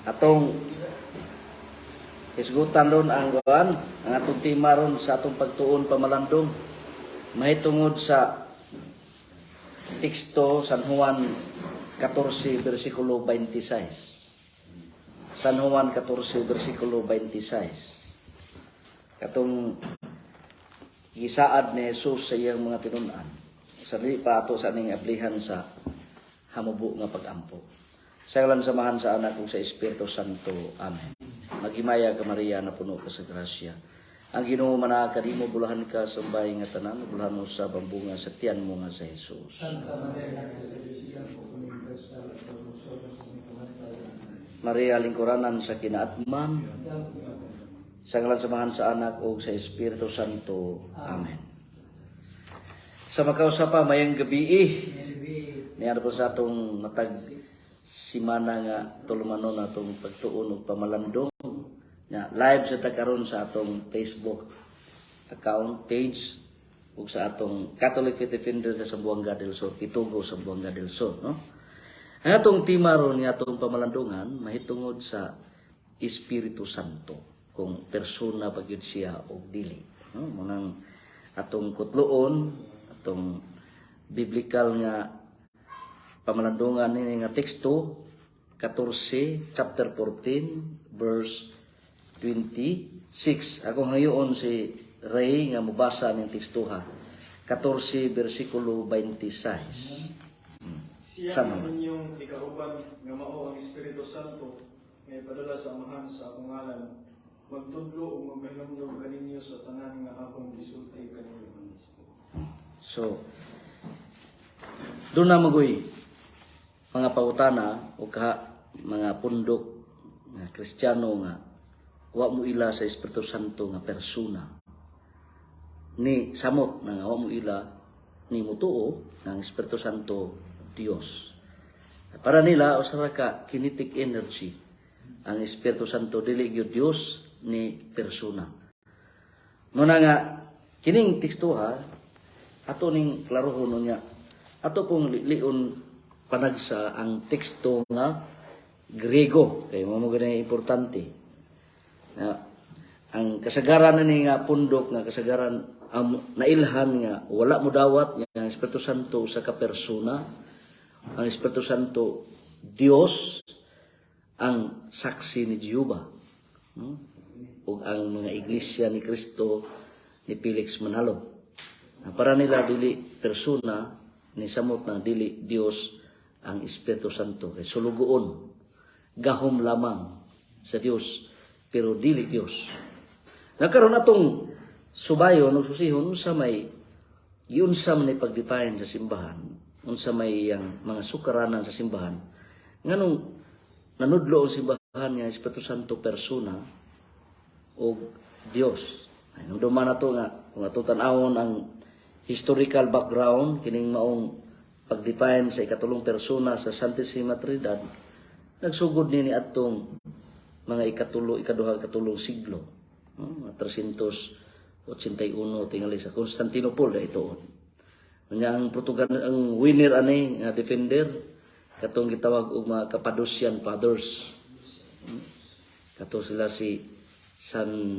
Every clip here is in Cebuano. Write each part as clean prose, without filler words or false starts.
Atong hisgutan ron ang kuan, ang atong tema ron sa atong pagtuon pamalandong mahitungod sa teksto San Juan 14 versikulo 26. San Juan 14 versikulo 26. Katong gisaad ni Jesus sa iyang mga tinun-an. Sa dili pa ato sa aning ablihan sa hamubo nga pagampo. Sa ngalan sa Amahan, sa Anak ug sa Espiritu Santo. Amen. Maghimaya ka, Maria, napuno ka sa grasya. Ang Ginoo manaa kanimo, bulahan ka sa babaye nga tanan, bulahan usab ang bunga sa tiyan mo nga si Jesus. Santa Maria, Ina sa Diyos, igampo kami makasasala, karon ug sa oras sa aming kamatayon. Amen. Maria, lingkuranan sa kinaatman. Sa ngalan sa Amahan, sa Anak ug sa Espiritu Santo. Amen. Sa makausa pa, maayong gabii. Niya po sa atong matag simana nga tulumanon atong pagtuon og pamalandong. Na live sa ta karon sa atong Facebook account page ug sa atong Catholic Faith Defender sa Zamboanga del Sur, Pitugo, Zamboanga del Sur, no? Ang atong tema ron nga atong pamalandungan mahitungod sa Espiritu Santo, kung persona ba gyud siya o dili, no? Munang atong kutloon, atong biblical nga pamalandungan nini nga teksto 14, chapter 14 verse 26. Ako ngayon si Ray nga mobasa ning tekstoha. 14 versikulo 26. Siya Sama. ang inyong ikauban nga mao ang Espiritu Santo nga ipadala sa Amahan sa akong ngalan, magtudlo ug magpahinumdom kaninyo sa tanan nga akong gisulti kaninyo. So, duna man goy mga pangutana o ka mga pundok nga Kristiyano nga wa mo ila sa Espiritu Santo nga persona. Ni samot na nga wa mo ila ni mutuo nga ang Espiritu Santo Dios. Para nila, usa ra ka kinetic energy ang Espiritu Santo, dili gyud Dios ni persona. Muna nga kining tekstuha ato ning klarohon niya. Ato pong lion panagsa ang teksto nga Grego kay mao mo gani importante. Na ang kasagaran na ni nga pundok nga kasagaran ang nailhan nga wala mo dawat nga ang Espiritu Santo usa ka persona, ang Espiritu Santo Dios, ang Saksi ni Jehova, no? Ug ang mga Iglesia ni Cristo ni Felix Manalo. Na para nila dili persona ni samot na dili Dios ang Espiritu Santo kay sulugoon, gahom lamang sa Dios pero dili Dios. Nagkaroon atong subayon o susihon sa may giunsa man ni pag-define sa simbahan, unsa may yang mga sukaranan sa simbahan, nganong nanudlo ang simbahan nga Espiritu Santo persona o Dios. Ay, nung duman na to nga, kung ato tan-awon ang historical background, kining maong pag-define sa ikatulong persona sa Santissima Trinidad, nagsugod ni atong mga ikatulo, ikaduha, ikatulong siglo. No? Mga 381 tingali sa Constantinople na ito. Nya ang Portugal ang winner ani nga defender, katong gitawag og mga Cappadocian Fathers. Kato sila si San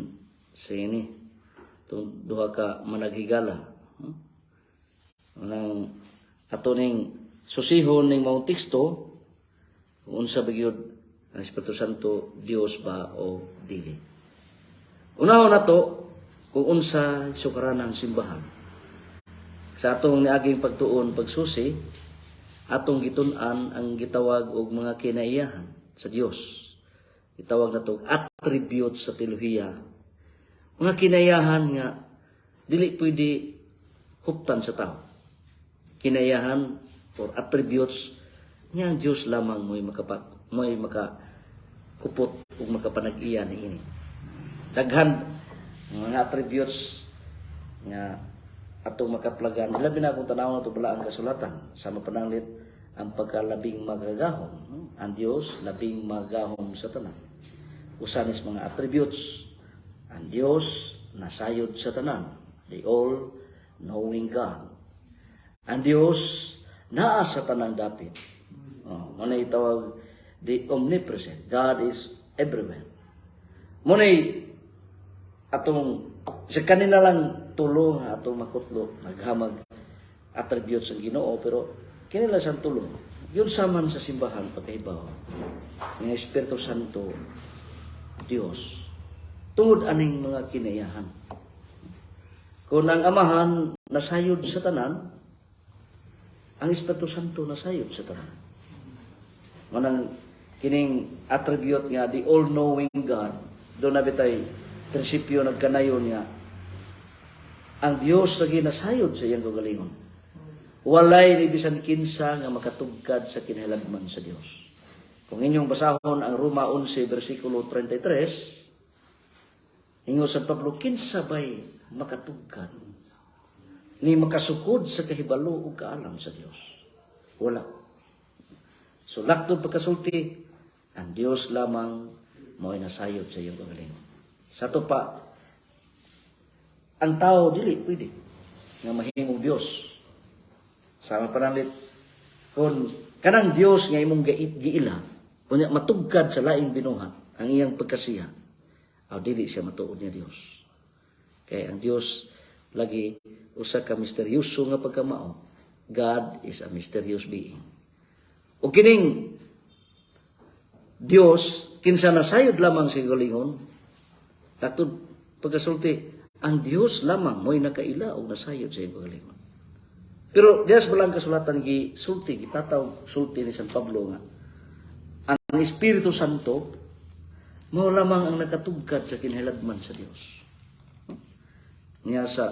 si ini itong duha ka managhigala. Unang ato ning susihon ning maong teksto kung unsa ba gyud ang Espiritu Santo, Dios ba o dili. Unahon nato kung unsa sukaranan simbahan. Sa atong niaging pagtuon pagsusi, atong gitun-an ang gitawag og mga kinaiyahan sa Dios. Gitawag nato og attributes sa teolohiya. Mga kinaiyahan nga dili pwede huptan sa tao. Kinaiyahan or attributes nga ang Dios lamang mo'y makakupot ug makapanag-iya niini. Daghan mga attributes nga atong makaplagan. Labi na kung tanaw nato balaang kasulatan sa mapananglit ang pagkalabing magagahom, no? Ang Dios labing magahom sa tanan. Usa nis mga attributes. Ang Dios nasayod sa tanan. The all knowing God. Ang Dios naa sa tanang dapit. Oh, mao na itawag The omnipresent. God is everywhere. Muna'y atong sa kanina lang tulo nga atong makutlo, naghamag attribute sa Ginoo, pero kini lang sang tulo. Yun sa man sa simbahan pagkahibaw nga Espiritu Santo Dios tungod aning mga kinaiyahan. Kung ang Amahan nasayod sa tanan, ang Espiritu Santo nasayod sa tanan. Manang kining attribute nga the all-knowing God, doon na bitay prinsipyo nagkanayon nga ang Dios sa ginasayod sa iyang kaugalingon. Walay ni bisan kinsa nga makatugkad sa kinahilagman sa Dios. Kung inyong basahon ang Roma 11 versikulo 33, ingon San Pablo, kinsa bay makatugkad ni makasukod sa kahibalo ug kaalam sa Dios? Wala. So laktod pagkasulti, ang Dios lamang mao'y nasayod sa iyang kaugalingon. Sa ato pa, ang tao dili pwede nga mahimong Dios. Sa pananlit, kung kanang Dios nga imong giila, unya matugkad sa laing binuhat ang iyang pagkasiya, aw dili siya matuod nga Dios. Kay ang Dios lagi usa ka misteryoso nga pagkamao. God is a mysterious being. O kining Dios, kinsa nasayod lamang sa kaugalingon, laktod pagkasulti, ang Dios lamang mo'y nakaila o nasayod sa iyang kaugalingon. Pero diya sa balang kasulatan gi sulti, gitataw sulti ni San Pablo nga ang Espiritu Santo mao lamang ang nakatugkad sa kinahilagman sa Dios. Niya sa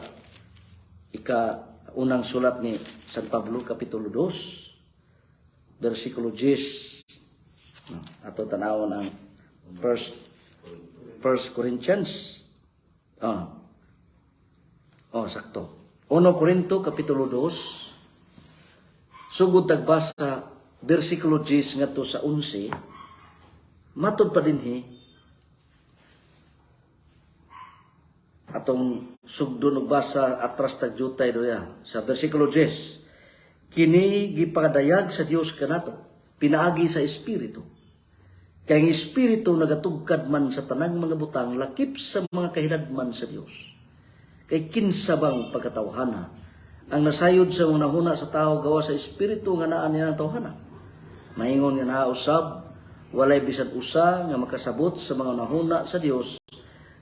ika unang sulat ni San Pablo, kapitulo 2, versikulo 10. No, ato tanawon ang First Corinthians. Oh, sakto. 1 Corinto kapitulo 2, sugod tagbasa versikulo 10 ngadto sa 11, matod pa dinhi atong sugdon og basa atras tag jutay doya sa versikulo 10. Kini gipadayag sa Dios kanato pinaagi sa Espiritu, kay ang Espiritu nagatugkad man sa tanang mga butang, lakip sa mga kahiladman sa Dios. Kay kinsa bang pagkatawhana ang nasayod sa mga nahuna sa tao gawa sa espiritu nga naa niya ang tawhana? Maingon nga naa usab, walay bisan usa nga makasabot sa mga nahuna sa Dios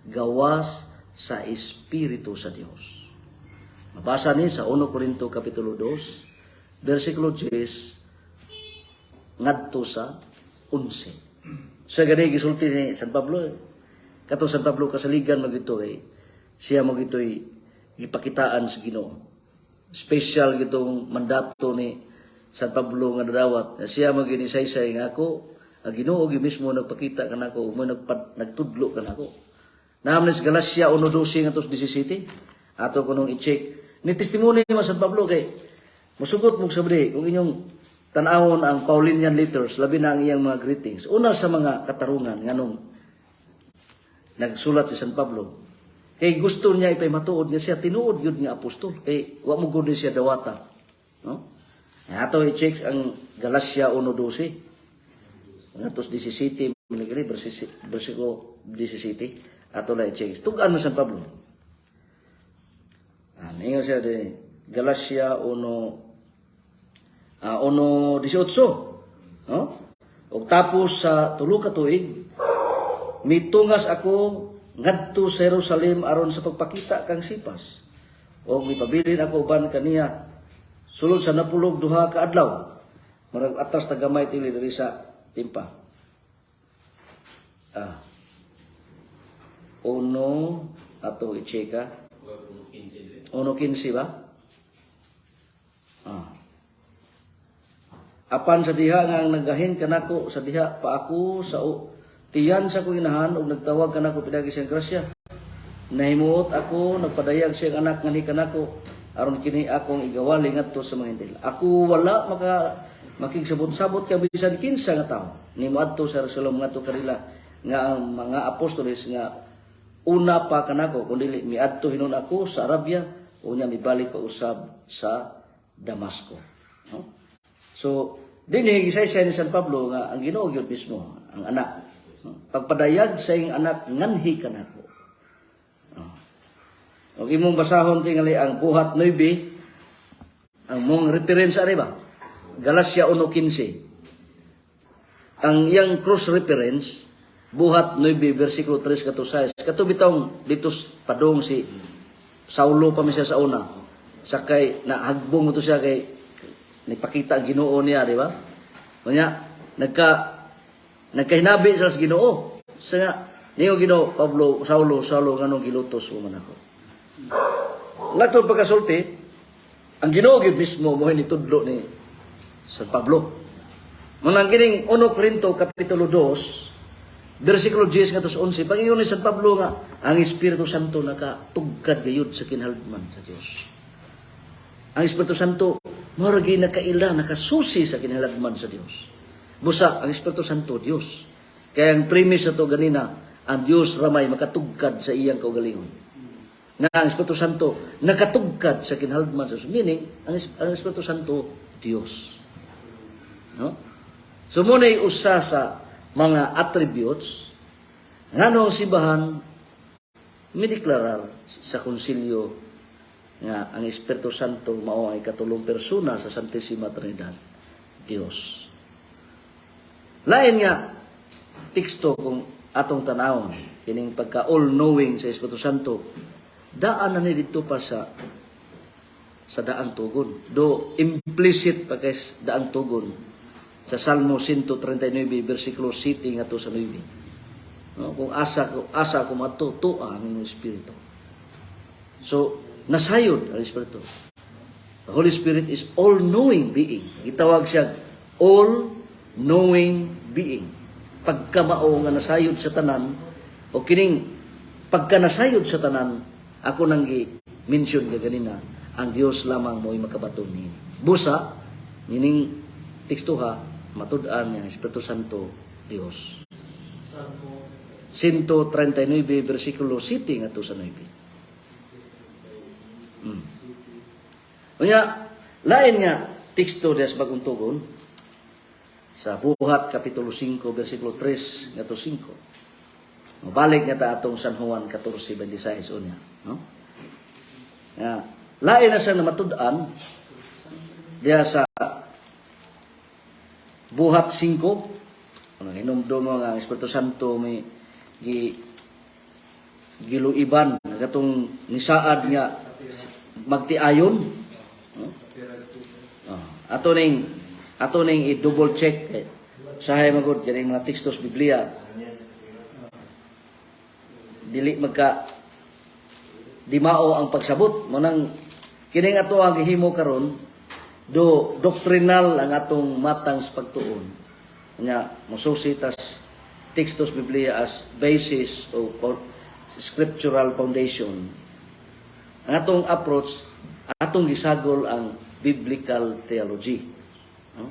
gawas sa Espiritu sa Dios. Mabasa ni sa 1 Corinto kapitulo 2 versikulo 10 ngadto sa 11. Sa gani gisulti ni San Pablo, kato San Pablo kasaligan magito kay siya magito'y gipakitaan sa Ginoo. Special gitong mandato ni San Pablo nga nadawat. Siya maginisaysay nga ako, ang Ginoo gyud mismo nagpakita kanako, mo nagtudlo kanako. Naam sa Galacia 1:12 ngadto sa 17. Ato kunong i-check. Ni testimony man San Pablo kay musugot mo sabri kung inyong tan-awon ang Paulinian letters, labi na ang iyang mga greetings. Una sa mga katarungan nganong nagsulat si San Pablo, kay gusto niya ipamatuod nga siya tinuod gyud nga apostol, kay wa mo gud siya dawata, no? Ato i-check ang Galacia 1:12 ngadto sa 17, manigili versikulo 17. Ato la i-check. Tug-an mo San Pablo. Ningon siya di Galacia 1 1:18, no? Ug tapos sa 3 ka tuig, mitungas ako ngadto sa Jerusalem aron sa pagpakita kang Cephas. Og mipabilin ako uban kaniya sulod sa 62 ka adlaw. Murag atras ta gamay tili diri sa timpa. Uno ato i-check. 1:15 ba? Apan sa diha nga ang nagahin kanako sa diha pa ako sa tiyan sa akong inahan ug nagtawag kanako pinaagi siyang grasya. Nahimuot ako nagpadayag siyang anak nganhi kanako aron kini akong igawali ngadto sa mga Hentil. Ako wala makigsabot-sabot kang bisan kinsa nga tawo ni moadto sa Jerusalem ngadto kanila nga ang mga apostoles nga una pa kanako, kun dili miadto hinon ako sa Arabia, unya mibalik pa usab sa Damasco. No? So, Dinhi gisaysay ni San Pablo nga ang Ginoo gyud mismo ang Anak. Pagpadayag sa iyang Anak, nganhi kanako. Oh. Og imong basahon tingali ang Buhat 9, ang mong reference ani ba? Galacia 1:15. Ang iyang cross reference, Buhat 9 versikulo 3 kato 6. Kato bitong dito padong si Saulo pa man siya sa una. Sakay nahagbong to siya kay nagpakita ang Ginoo niya, di ba? Unya nagkahinabi siya sa Ginoo. Sa nga niyo Ginoo, "Pablo, Saulo, Saulo, nganong gilutos mo man ako?" Latod pagkasulti, ang Ginoo gyud mismo mo nitudlo ni San Pablo. Munang kining 1 Corinto kapitulo 2 versikulo 10 ngadto sa 11, pag-ingon ni San Pablo nga ang Espiritu Santo nakatugkad gayud sa kinahanglan sa Dios. Ang Espiritu Santo mao ra gyud nakaila, nakasusi sa kinahanglan sa Dios. Busa ang Espiritu Santo Dios. Kaya ang premise ato ganina, ang Dios ramay makatugkad sa iyang kaugalingon. Nga ang Espiritu Santo nakatugkad sa kinahanglan sa Dios. Meaning, ang Espiritu Santo Dios. No? So mao na'y usa sa mga attributes ngano ang simbahan mideklarar sa konsilyo nga ang Espiritu Santo mao ang ikatulong persona sa Santissima Trinidad, Dios. Lain nga teksto kung atong tanawon kining pagka all-knowing sa Espiritu Santo, daan na ni dito pa sa Daang Tugon. Do implicit pa kay Daang Tugon sa Salmo 139 versikulo 7 ngadto sa 9. No, kung asa ko mato tua ang imong espiritu. So nasayod ang Espiritu. The Holy Spirit is all-knowing being. Gitawag siya all-knowing being. Pagkamao nga nasayod sa tanan o kining pagka nasayod sa tanan, ako nang gi-mention kaganina, ang Dios lamang mo'y makabaton nini. Busa nining tekstuha matud-an nga ang Espiritu Santo Dios. Salmo 139 versikulo 7 ngadto sa 9. Unya, lain nga teksto des Bagong Tugon sa Buhat kapitulo 5 versikulo 3 ngadto 5. Mabalik nga ta atong San Juan 14:26 unya, no? Nga lain na siya na matud-an diha sa Buhat 5. Ano hinumdum mo nga ang Espiritu Santo may giluiban katong nisaad nga magtiayon. Oh, ato ning i-double check kay sahay magud kining mga tekstos Biblia dili magka di mao ang pagsabot mo. Nang kining ato ang gihimo karon, do doctrinal ang atong matang sa pagtuon nya, mosusi tas tekstos Biblia as basis o scriptural foundation. Ang atong approach, atong gisagol ang biblical theology, no?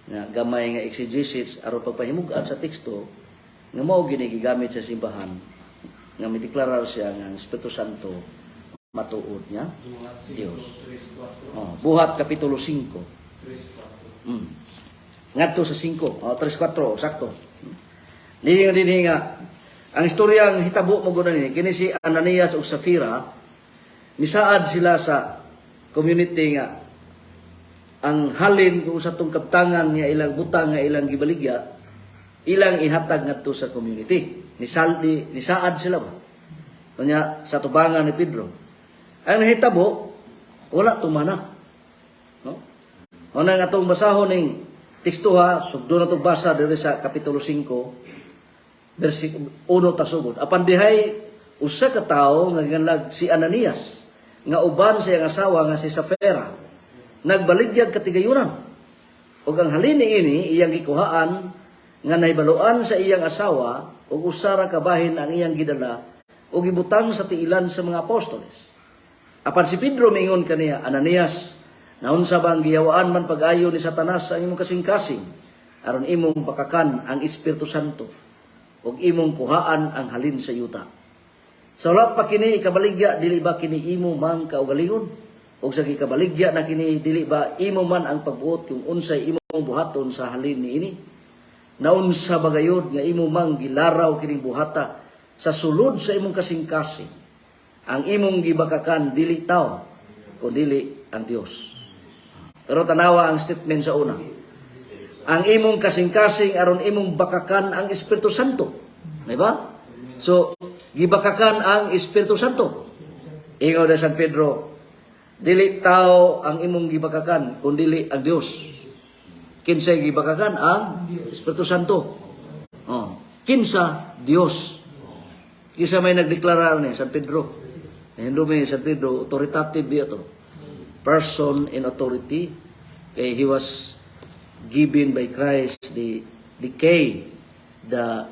Nga gamay nga exegesis aron pagpahimug-at sa teksto nga mao gini gigamit sa simbahan nga mideklarar siya nga ang Espiritu Santo matuod niya Buhat 5, Dios. 3, 4. Oh, Buhat kapitulo 5. 3, 4. Ngadto sa 5, oh, 3 4, sakto. Dinhi nga dinhi nga ang istorya ang hitabo mo guna ni kini si Ananias ug Safira, misaad sila sa community nga ang halin kung sa tong kaptangan nga ilang butang nga ilang gibaligya, ilang ihatag ngadto sa community. Nisaad sila ba? Unya sa tubangan ni Pedro. Ang nahitabo, wala tumana. No? Mao na nga atong basahon ning tekstuha, sugdo na itong basa diri sa kapitulo 5, versikulo 1 tasugod. Apan dihay usa ka tawo nga gianlag si Ananias nga uban sa iyang asawa nga si Safira nagbaligyag katigayunan. Ug ang halin niini iyang gikuhaan nga nahibaluan sa iyang asawa ug usa ra ka bahin ang iyang gidala ug gibutang sa tiilan sa mga apostoles. Apan si Pedro miingon kaniya, "Ananias, naunsa ba ang gihawaan man pag-ayo ni Satanas ang imong kasing-kasing aron imong bakakan ang Espiritu Santo ug imong kuhaan ang halin sa yuta? Sa wala pa kini ikabaligya, dili ba kini imo mang kaugalingon? Ug sa gikabaligya na kini, dili ba imo man ang pagbuot kung unsay imong imong buhaton sa halin niini? Naunsa ba gayod nga imo mang gilaraw kining buhata sa sulod sa imong kasing-kasing? Ang imong gibakakan dili tao, kundili ang Dios. Pero tanawa ang statement sa una. Ang imong kasing-kasing aron imong bakakan ang Espiritu Santo. Di ba? So, gibakakan ang Espiritu Santo. Ingon na San Pedro, dili tao ang imong gibakakan, kundili ang Dios. Kinsay gibakakan? Ang Espiritu Santo. Oh. Kinsa? Dios. Kinsa may nagdeklara ni San Pedro? Hindi may San Pedro, authoritative biya to. Person in authority. Kay he was given by Christ the key, the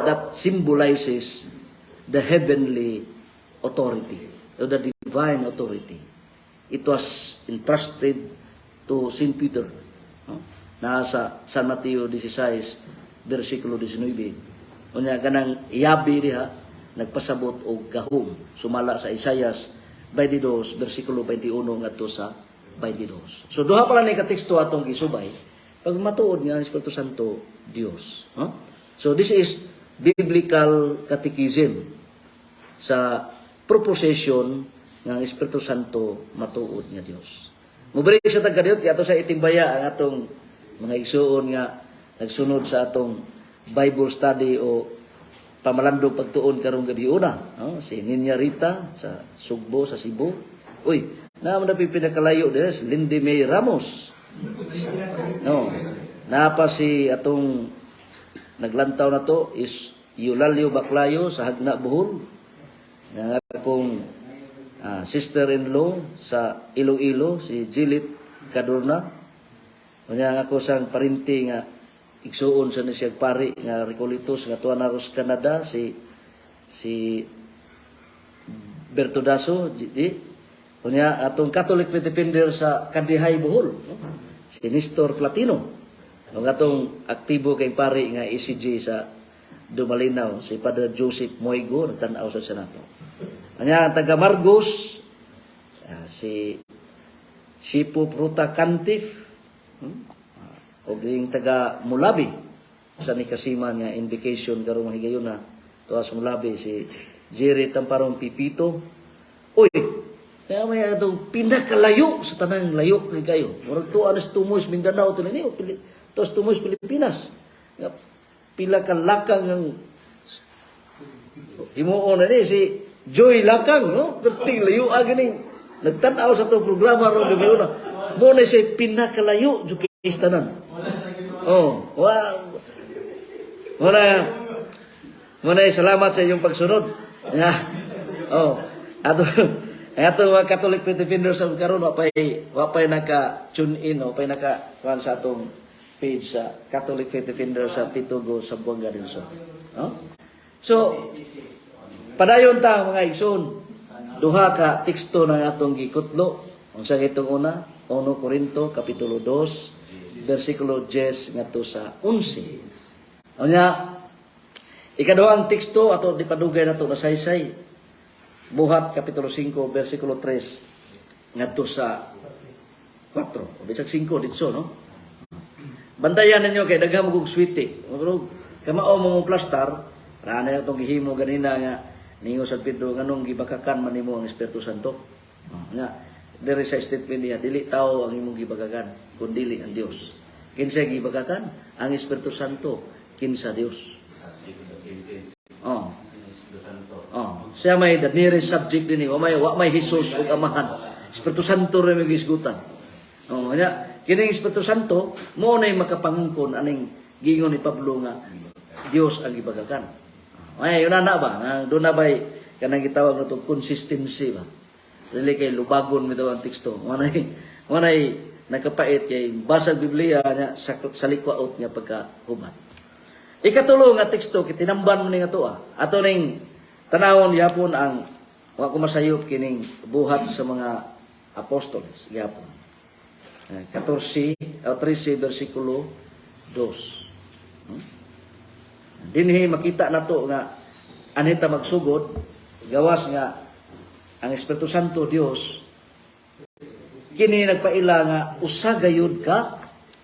that symbolizes the heavenly authority or the divine authority. It was entrusted to Saint Peter. No? Nasa San Mateo 16 versikulo 19. Unya kanang yabi diha nagpasabot og gahom sumala sa Isayas 22 versikulo 21 ngadto sa 22. So duha pa lang ni ka teksto atong gisubay pag matuod nga ang Espiritu Santo Dios, no? So this is biblical catechism sa proposition ng Espiritu Santo matuod nga Dios. Mubalik sa taga kay ato sa itimbaya ang atong mga igsuon nga nagsunod sa atong Bible study o pamalandong pagtuon karong gabi una, no? Si Ninya Rita sa Sugbo, sa Cebu. Uy, naa man na pinakalayo din si Lindy May Ramos. No. Naa pa si atong naglantaw na to is Eulalio Baclayo sa Hagna, Bohol. Nga akong sister-in-law sa Iloilo, si Jilit Cadorna. Unya nga ako sang parinti nga igsuon sa ni siyang pari nga Recoletos nga tuwa na ros Canada, si si Berto Daso di. Unya atong Catholic Faith Defender sa Kandihay, Bohol, no? Si Nestor Platino. Ug atong aktibo kay pari nga ECG sa Dumalinao, si Padre Joseph Moigo, nagtan-aw sa Senato. Anya ang taga Margos, si Sipo Pruta Cantif, Og yung taga Mulabi sa ni Kasima nga indication karong higayon na tuwa sa Mulabi, si Jerry Tamparong Pipito. Uy, kaya may atong pinakalayo sa tanang layo kay kayo. Murag tuwa na sa Tumoy Mindanao to ni tuwa sa Tumoy Pilipinas. Nga pila ka lakang ang himuon na ni si Joy Lakang, no? Perting layo gani. Nagtan-aw sa atong programa ron gabi una. Mo na siya pinakalayo jud kay tanan. Oh, wa Muna muna salamat sa inyong pagsunod. Yeah. Oh, ato ato mga Catholic Faith Defenders sa karon wa pay naka tune in o pay naka kuan sa atong page sa Catholic Faith Defenders sa Pitugo sa Buanga del Sur. No? So, padayon ta, mga igsoon. Duha ka teksto na atong gikutlo. Unsa itong una? 1 Corinto kapitulo 2 versikulo 10 ngadto sa 11. Unya ikaduhang teksto ato di padugay nato nasaysay. Buhat kapitulo 5 versikulo 3 ngadto sa 4. O bisag 5 didto, no? Bantayan ninyo kay daghan mo kog switi. Pero kamao mo mo plastar, rana itong gihimo ganina nga ningo San Pedro, nganong gibakakan man nimo ang Espiritu Santo? Oh, nga diri sa statement niya, dili tao ang imong gibakakan, kundili ang Dios. Kinsa gibakakan? Ang Espiritu Santo, kinsa Dios. Oh. Oh, siya may the nearest subject dinhi, wa may Jesus ug Amahan. Espiritu Santo ra may gisgutan. Oh, nya kining Espiritu Santo mo nay makapangungkon aning giingon ni Pablo nga Dios ang gibagakan. Ay, yun na na ba? Nga doon na ba'y kanang gitawag na to consistency ba? Dili kay lubagon mi daw ang teksto. Wanay nakapait kay basag Biblia nya sa salikwaot nga pagkahuman. Ikatulo nga teksto kay tinamban mo ni nga tuwa. Ato ning tanawon yapon ang wa ko masayop kining Buhat sa Mga Apostoles gyapon. 14 o 13 versikulo 2. Dinhi makita nato nga anhita magsugod gawas nga ang Espiritu Santo Dios, kini nagpaila nga usa gayud ka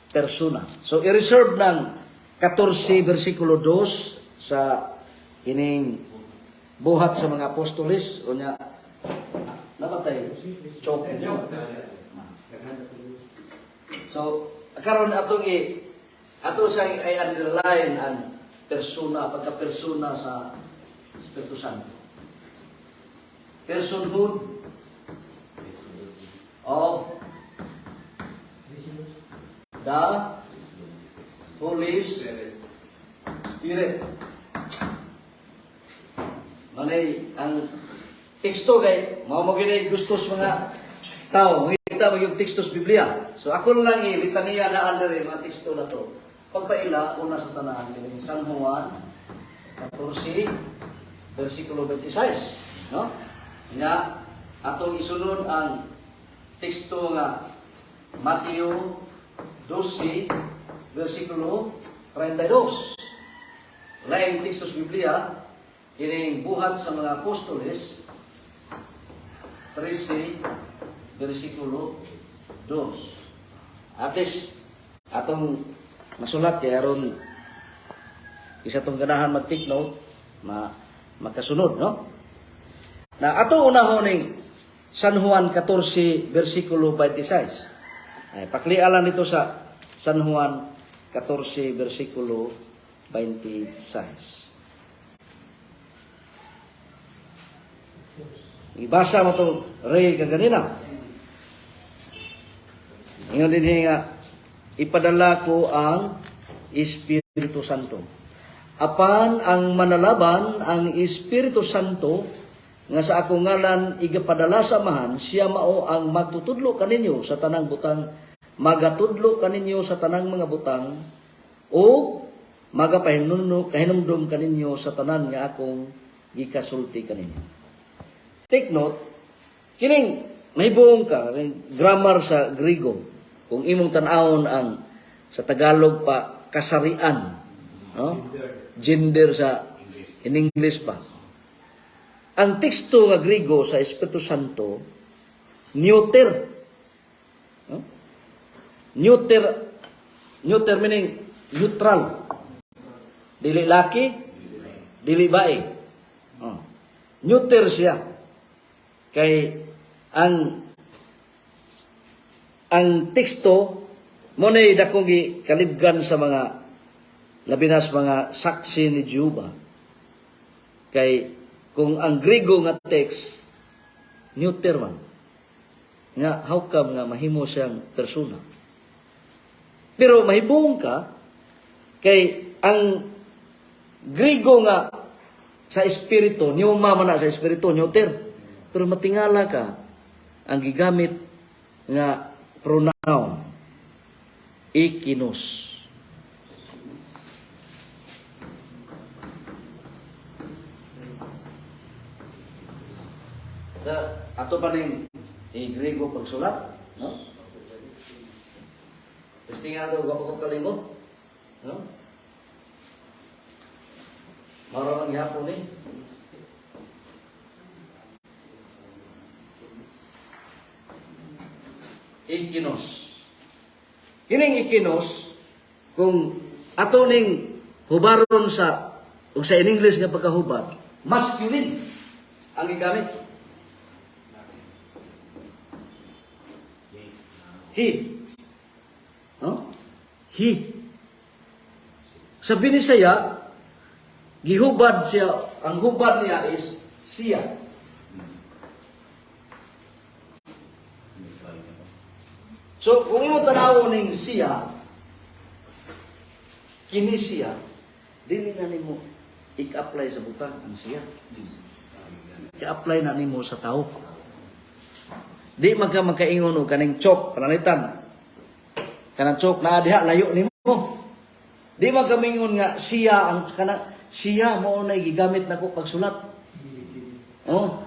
persona. So i-reserve ng 14 versikulo 2 sa ining Buhat sa Mga Apostoles, unya napatay chalk. So karon atong i ato sa ay underline ang persona, pagka-persona sa Espiritu Santo. Personhood of the Holy Spirit. Manay ang teksto kay mao mo gini gusto sa mga tao, mangita mo yung teksto sa Biblia. So ako na lang i-litaniya na under yung mga teksto na to. Pagpaila, una sa tanan, kining San Juan 14, versikulo 26, no? Nga atong isunod ang teksto nga Mateo 12, versikulo 32. Laing teksto sa Biblia, kining Buhat sa Mga Apostoles 13, versikulo 2. At least, atong masulat kay aron isa tong ganahan mag-take note, makasunod, no? Na ato unahon ning San Juan 14 versikulo 26. Ay, paklialan nito sa San Juan 14 versikulo 26. Ibasa mo to, Ray, kaganina. Ingon din nga, "Ipadala ko ang Espiritu Santo. Apan ang Manalaban, ang Espiritu Santo, nga sa akong ngalan igapadala sa Amahan, siya mao ang magtutudlo kaninyo sa tanang butang, magatudlo kaninyo sa tanang mga butang, o magapahinumdum kahinumdum kaninyo sa tanan nga akong gikasulti kaninyo." Take note, kining may buong ka, may grammar sa Grigo. Kung imong tan-awon ang sa Tagalog pa kasarian, no? Gender sa in English pa. Ang teksto nga Grigo sa Espiritu Santo, neuter. No? Neuter, neuter meaning neutral. Dili laki, dili bae. Oh. Neuter siya. Kay ang teksto mo na dakong gikalibgan sa mga labi na sa mga Saksi ni Jehova. Kay kung ang Grigo nga text neuter man nga, how come nga mahimo siyang persona? Pero mahibuong ka kay ang Grigo nga sa espiritu, pneuma man na sa espiritu, neuter. Pero matingala ka ang gigamit nga pronoun, ekinos. Sa ato pa ning i-Grigo pagsulat, no? Testingado wa ko kalimot, no? Maro man gihapon ni. Ekinos. Kining ekinos, kung ato ning hubaron sa ug sa in English nga pagkahubad, masculine ang gigamit. He. No? He. Sa Binisaya, gihubad siya, ang hubad niya is siya. So, kung imo tanawon ning siya, kini siya, dili na nimo i-apply sa butang ang siya. I-apply na nimo sa tao. Di man ka magkaingon og kaning chalk, pananglitan. Kanang chalk naa diha, layo nimo. Di man ka mingon nga siya ang kana siya mao na gigamit nako pagsulat. Oh.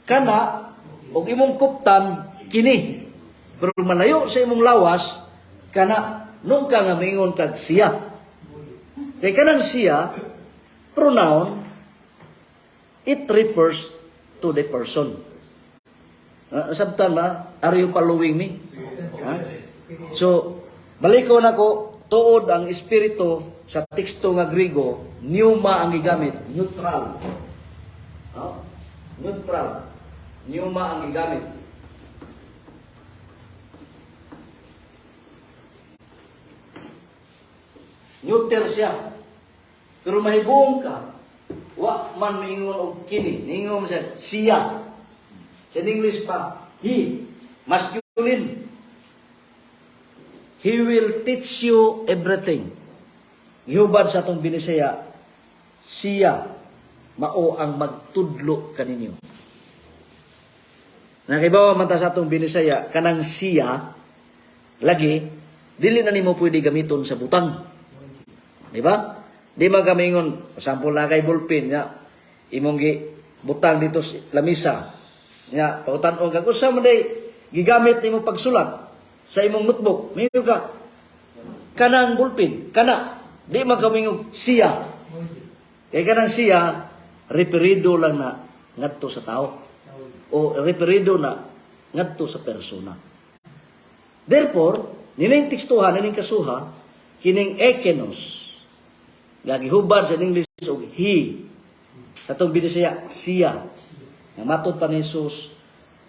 Kana og imong kuptan kini. Pero malayo sa imong lawas kana nung ka nga mingon kag siya. Kay kanang siya, pronoun, it refers to the person. Sabtan ba? Are you following me? Ha? So, Balikon ako, tuod ang espiritu sa teksto nga Griego, pneuma ang gigamit, neutral. No? Neutral. Pneuma ang gigamit. Neuter siya. Pero mahibong ka, wa man maingon og kini. Ningon siya, siya. Sa English pa, he. Masculine. He will teach you everything. Gihubad sa atong Binisaya, siya mao ang magtudlo kaninyo. Nakibaw man ta sa atong Binisaya, kanang siya, lagi, dili na nimo pwede gamiton sa butang. Di ba? Di man kami ingon, sample na kay ballpen, nga, imong gi butang dito sa lamisa. Nga, pautan-on ka, kung man day, gigamit nimo pagsulat sa imong notebook, mingon ka, kanang ballpen, kana. Di man kami ingon, siya. Kaya kanang siya, referido lang na ngadto sa tao. O referido na ngadto sa persona. Therefore, nining tekstuhan, nining kasuha, kining ekenos, nga gihubad sa English og he, katong Binisaya, siya, nga matod pa ni Jesus,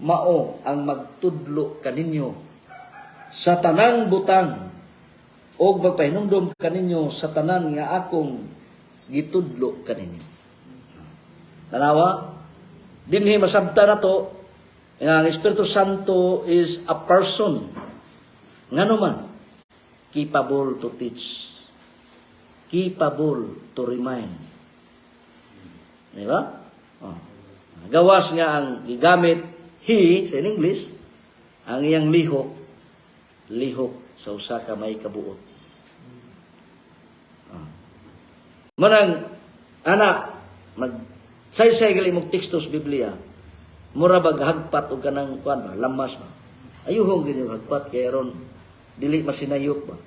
mao ang magtudlo kaninyo sa tanang butang og magpahinumdom kaninyo sa tanan nga akong gitudlo kaninyo. Tanawa, dinhi masabta na to nga ang Espiritu Santo is a person. Ngano man, capable to teach, capable to remind. Di ba? Oh. Gawas nga ang gigamit he sa English, ang iyang lihok, lihok sa usa ka may kabuot. Oh. Manang anak mag saysay gali mong teksto sa Biblia, mura bag hagpat og kanang kuan ba, lamas ba. Ayuhong gini hagpat kay aron dili masinayop ba.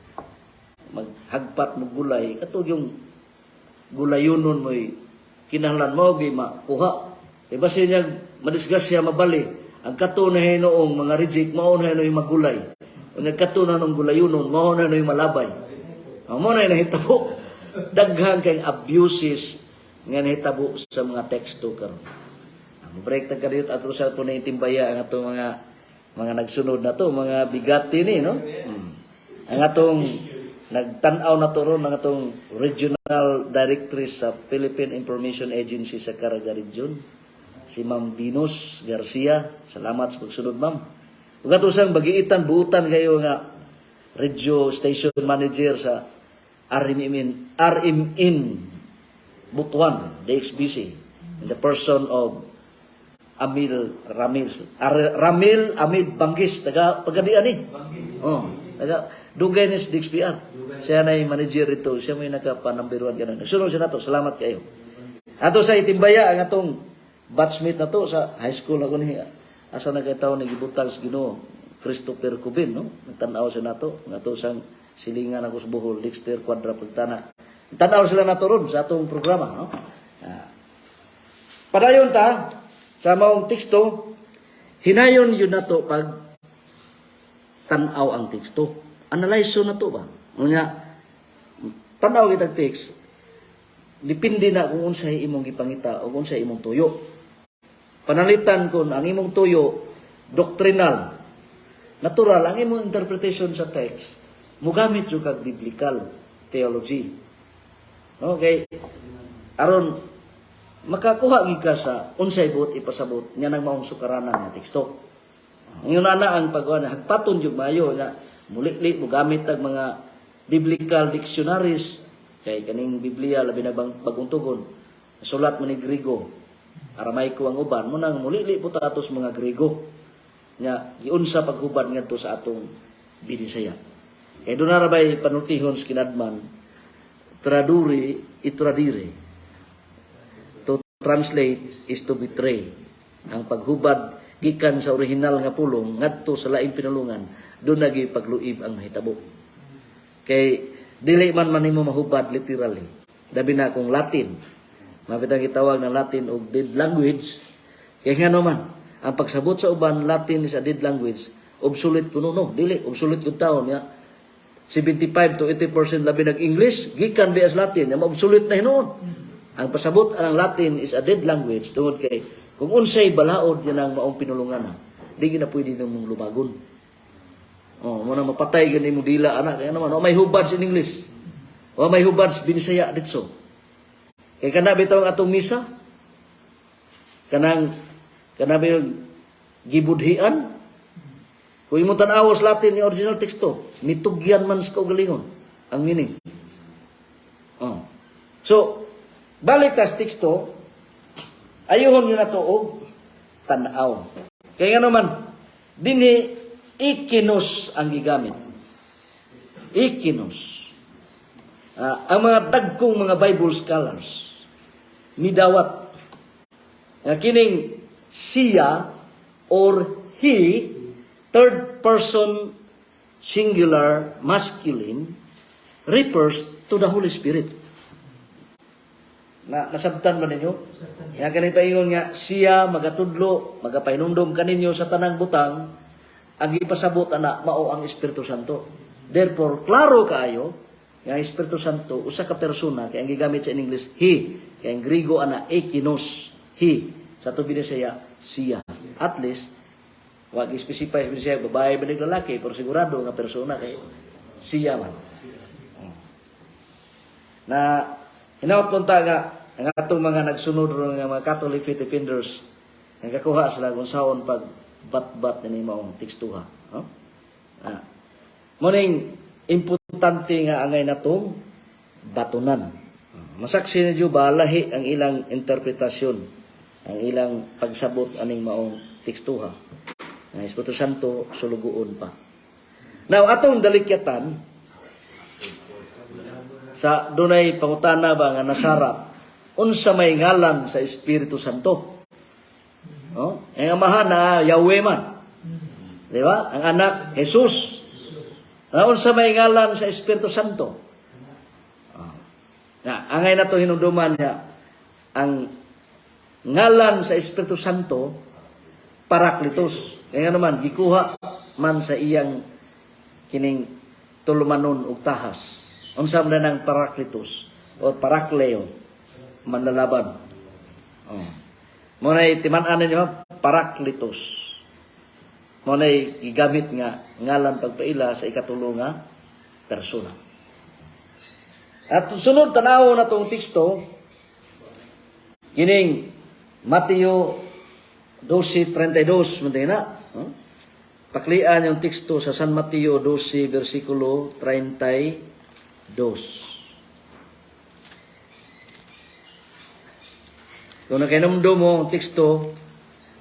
Maghagpat mo gulay katong yung gulayonon mo'y kinahanglan mo gi makuha. Kay basin niya madisgrasya mabali ang kato na hinuong mga reject mao na hinuong magulay. Unya kato na nung gulayonon mao na hinuong malabay. Ang mo na nahitabo. Daghan kay abuses nga nahitabo sa mga teksto karon. Ang break ta kadiyot ato sa po na itimbaya ang atong mga nagsunod na to, mga bigati ni, no? Ang atong nagtan-aw na to ron ang atong regional directress sa Philippine Information Agency sa Caraga Region, si Ma'am Venus Garcia. Salamat sa pagsunod, ma'am. Ug ato sang bagiitan buutan kayo nga radio station manager sa RMN, RMN Butuan, DXBC, in the person of Amil Ramil. Ramil Amid Bangis, taga Pagadian ni. Oh, taga dugay ni sa DXBR. Siya na yung manager ito. Siya may nakapanambiruan ka na. Sunod siya na to. Salamat kayo. Ato sa itimbaya ang atong batchmate na to sa high school ako ni asa na kay taon ni gibutang sa Ginoo Christopher Cubin, no, nagtan-aw siya nato nga ato sang silingan ako sa Bohol, Dexter Cuadra Pagtana. Tan-aw sila nato ron sa atong programa, no. Ah. Padayon ta sa maong teksto, hinayon yun nato pag tan-aw ang teksto. Analyze na to ba? Unya, tan-aw kitag text, depende na kung unsay imong gipangita o kung unsay imong tuyo. Panalitan kon ang imong tuyo doctrinal. Natural ang imong interpretation sa text, mugamit jud kag biblical theology. Okay. Aron makakuha gid ka sa unsay buot ipasabot nya nang maong sukaranan nga teksto. Ngayon na ang pagkuha hagpaton jud maayo nga mulili mo gamit tag mga biblical dictionaries kay kaning Biblia labi na bang bagong tugon. Sulat mo ni Griego, Aramaiko ang uban mo nang mulili po ta atos mga Griego nga giunsa paghubad ngadto sa atong Binisaya. Kay doon na rabay panultihon sa kinadman, traduri itradire. To translate is to betray. Ang paghubad gikan sa original nga pulong ngadto sa laing pinulungan, doon nagi pagluib ang mahitabo. Kay dili man man nimo mahubad literally. Labi na kung Latin. Mapit ang gitawag ng Latin og dead language. Kay ngano man, ang pagsabot sa uban Latin is a dead language, obsolete kuno, no, dili obsolete kun taon nga. 75 to 80% labi nag English gikan bias Latin, nga obsolete na hinuon. Ang pasabot ang Latin is a dead language tungod kay kung unsay balaod yan ang maong pinulungan na, di gid na pwede nimong lubagon. Oh, mo na mapatay gani mo dila ana kaya naman, oh, may hubad in English. O may hubad sa Binisaya ditso. Kay kana bitaw ang atong misa, kanang kana ba gibudhian. Kung imong tan-aw sa Latin ni original teksto, nitugyan man sa kaugalingon ang meaning. Oh. So, balik tas teksto, ayuhon yun na to og tan-aw. Kaya nga naman, dinhi ikinos ang gigamit. Ikinos. Ah, ang mga dagkong mga Bible scholars midawat nga kining siya or he, third person singular masculine, refers to the Holy Spirit. Na nasabtan ba ninyo? Nga kani paingon nga siya magatudlo, magapahinumdom kaninyo sa tanang butang, ang gipasabot ana mao ang Espiritu Santo. Therefore, klaro kaayo nga ang Espiritu Santo usa ka persona kay ang gigamit sa in English he, kay ang Griego ana ekinos, he. Sa ato Binisaya, siya. At least wa gi-specify sa Binisaya babae ba ni lalaki, pero sigurado nga persona kay siya man. Na hinaot punta nga ang atong mga nagsunod ron nga mga Catholic faith defenders nagakuha sila kung saon pag bat-bat ni maong tekstuha, no? Ah. Morning importante nga angay natong batunan. Masaksi ninyo balahi ang ilang interpretasyon, ang ilang pagsabot aning maong tekstuha. Ang Espiritu Santo sulugoon pa. Now atong dalikyatan sa dunay pangutana ba nga nasarap, unsa may ngalan sa Espiritu Santo? No? Ang Amahan na Yahweh man. Di ba? Ang Anak, Jesus. Na unsa may ngalan sa Espiritu Santo? Ah. Na, angay na to hinumduman niya ang ngalan sa Espiritu Santo, Parakletos. Kaya naman gikuha man sa iyang kining tulumanon og tahas. Unsa man ang Parakletos or Parakleo? Manlalaban. Oh. Mo nay timan-an ninyo, Parakletos. Mo nay gigamit nga ngalan pagpaila sa ikatulo nga persona. At sunod, tanaw na tong teksto kining Mateo 12:32 man din na. Huh? Paklian yung teksto sa San Mateo 12 versikulo 32. Kung nakainumdum mo ang teksto,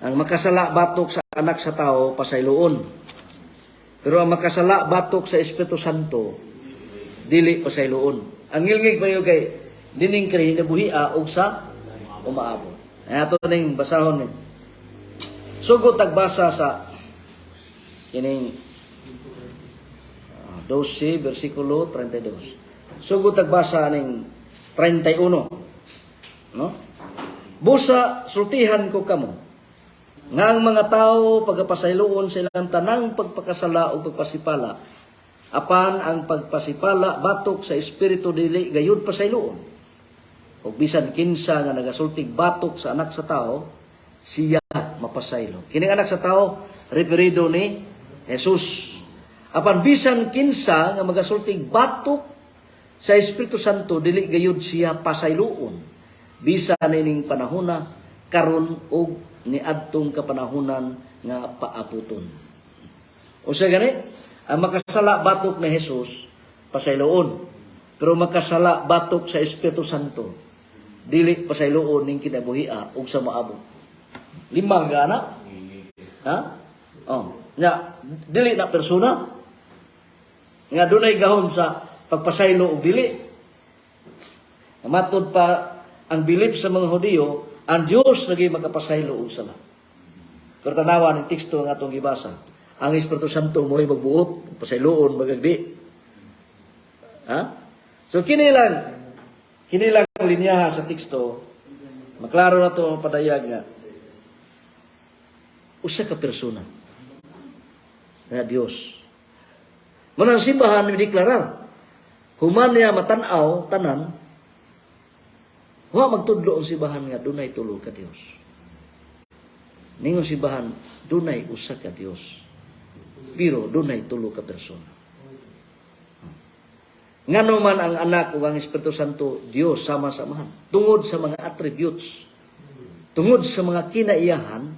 ang makasala batok sa Anak sa Tao, pasayloon. Pero ang makasala batok sa Espiritu Santo, dili pasayloon. Ang ngilngig pa yun kay dining kay hinabuhia og sa umaabot. Ay ato ning basahon ni. Sugod tagbasa sa kining 12 versikulo 32. Sugod tagbasa ning 31. No? Busa sultihan ko kamo nga ang mga tao pagapasayloon sa ilang tanang pagpakasala o pagpasipala, apan ang pagpasipala batok sa Espiritu dili gayud pasayloon. Ug bisan kinsa nga nagasultig batok sa Anak sa Tao, siya mapasaylo. Kining Anak sa Tao referido ni Jesus. Apan bisan kinsa nga magasultig batok sa Espiritu Santo, dili gayud siya pasayloon bisan ining panahona karon ug niadtong kapanahonan nga paabuton. Usa gani, ang makasala batok ni Jesus, pasayloon. Pero makasala batok sa Espiritu Santo, dili pasayloon ning kinabuhia ug sa maabot. Lima gana? Ha? Oh. Nga dili na persona nga dunay gahom sa pagpasaylo og dili. Matod pa ang bilip sa mga Hudiyo, ang Dios lagi makapasaylo og sala. Pero tanawa ng teksto nga atong gibasa, ang Espiritu Santo mo'y magbuot, pasayloon magagdi. Ha? So kini lang linyaha sa teksto, maklaro na to ang padayag nga usa ka persona nga Dios. Mao nang simbahan mi deklarar. Human niya matan-aw tanan, wa magtudlo ang simbahan nga dunay tulo ka Dios. Ningon simbahan, dunay usa ka Dios. Pero dunay tulo ka persona. Ngano man ang Anak ug ang Espiritu Santo Dios sama sa Amahan? Tungod sa mga attributes. Tungod sa mga kinaiyahan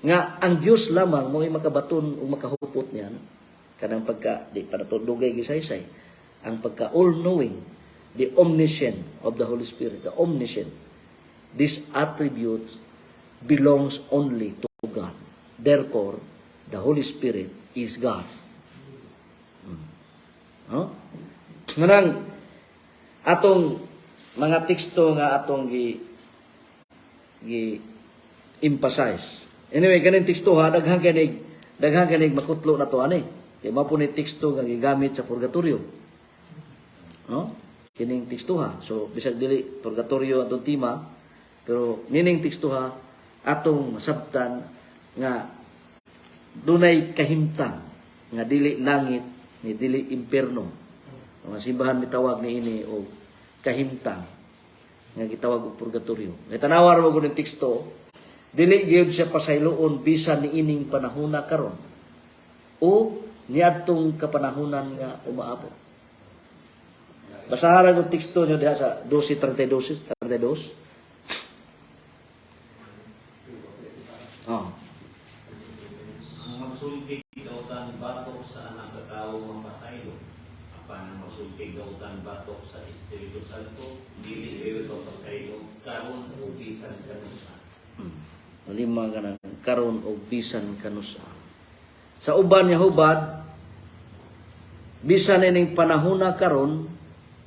nga ang Dios lamang mo'y makabaton ug makahupot niya. Kanang pagka di pa nato dugay gisaysay ang pagka all-knowing, the omniscient of the Holy Spirit, the omniscient. This attribute belongs only to God. Therefore, the Holy Spirit is God. No? Nganang atong mga teksto nga atong gi emphasize. Anyway, kaning teksto ha, daghan kanig makutlo na to ani. Kay mao po ni teksto nga gigamit sa purgatorio. No? Kining teksto ha. So bisag dili purgatorio atong tema, pero nining teksto ha atong masabtan nga dunay kahimtang nga dili langit ni dili impierno. Ang simbahan mitawag ni ini og kahimtang nga gitawag og purgatorio. Kay tanawa ra mo gud teksto, dili gyud siya pasayloon bisan niining panahona karon o niadtong kapanahonan nga umaabot. Basahan ang teksto nyo diha sa 12:32, 32. Oh. Ang magsulti dautan batok sa Anak sa Tawo mapasaylo. Apan ang magsulti dautan batok sa Espiritu Santo, dili kayo pasaylo karon o bisan kanusa. Lima ka ng karon og bisan kanusa. Sa uban nga hubad, bisan ining panahona karon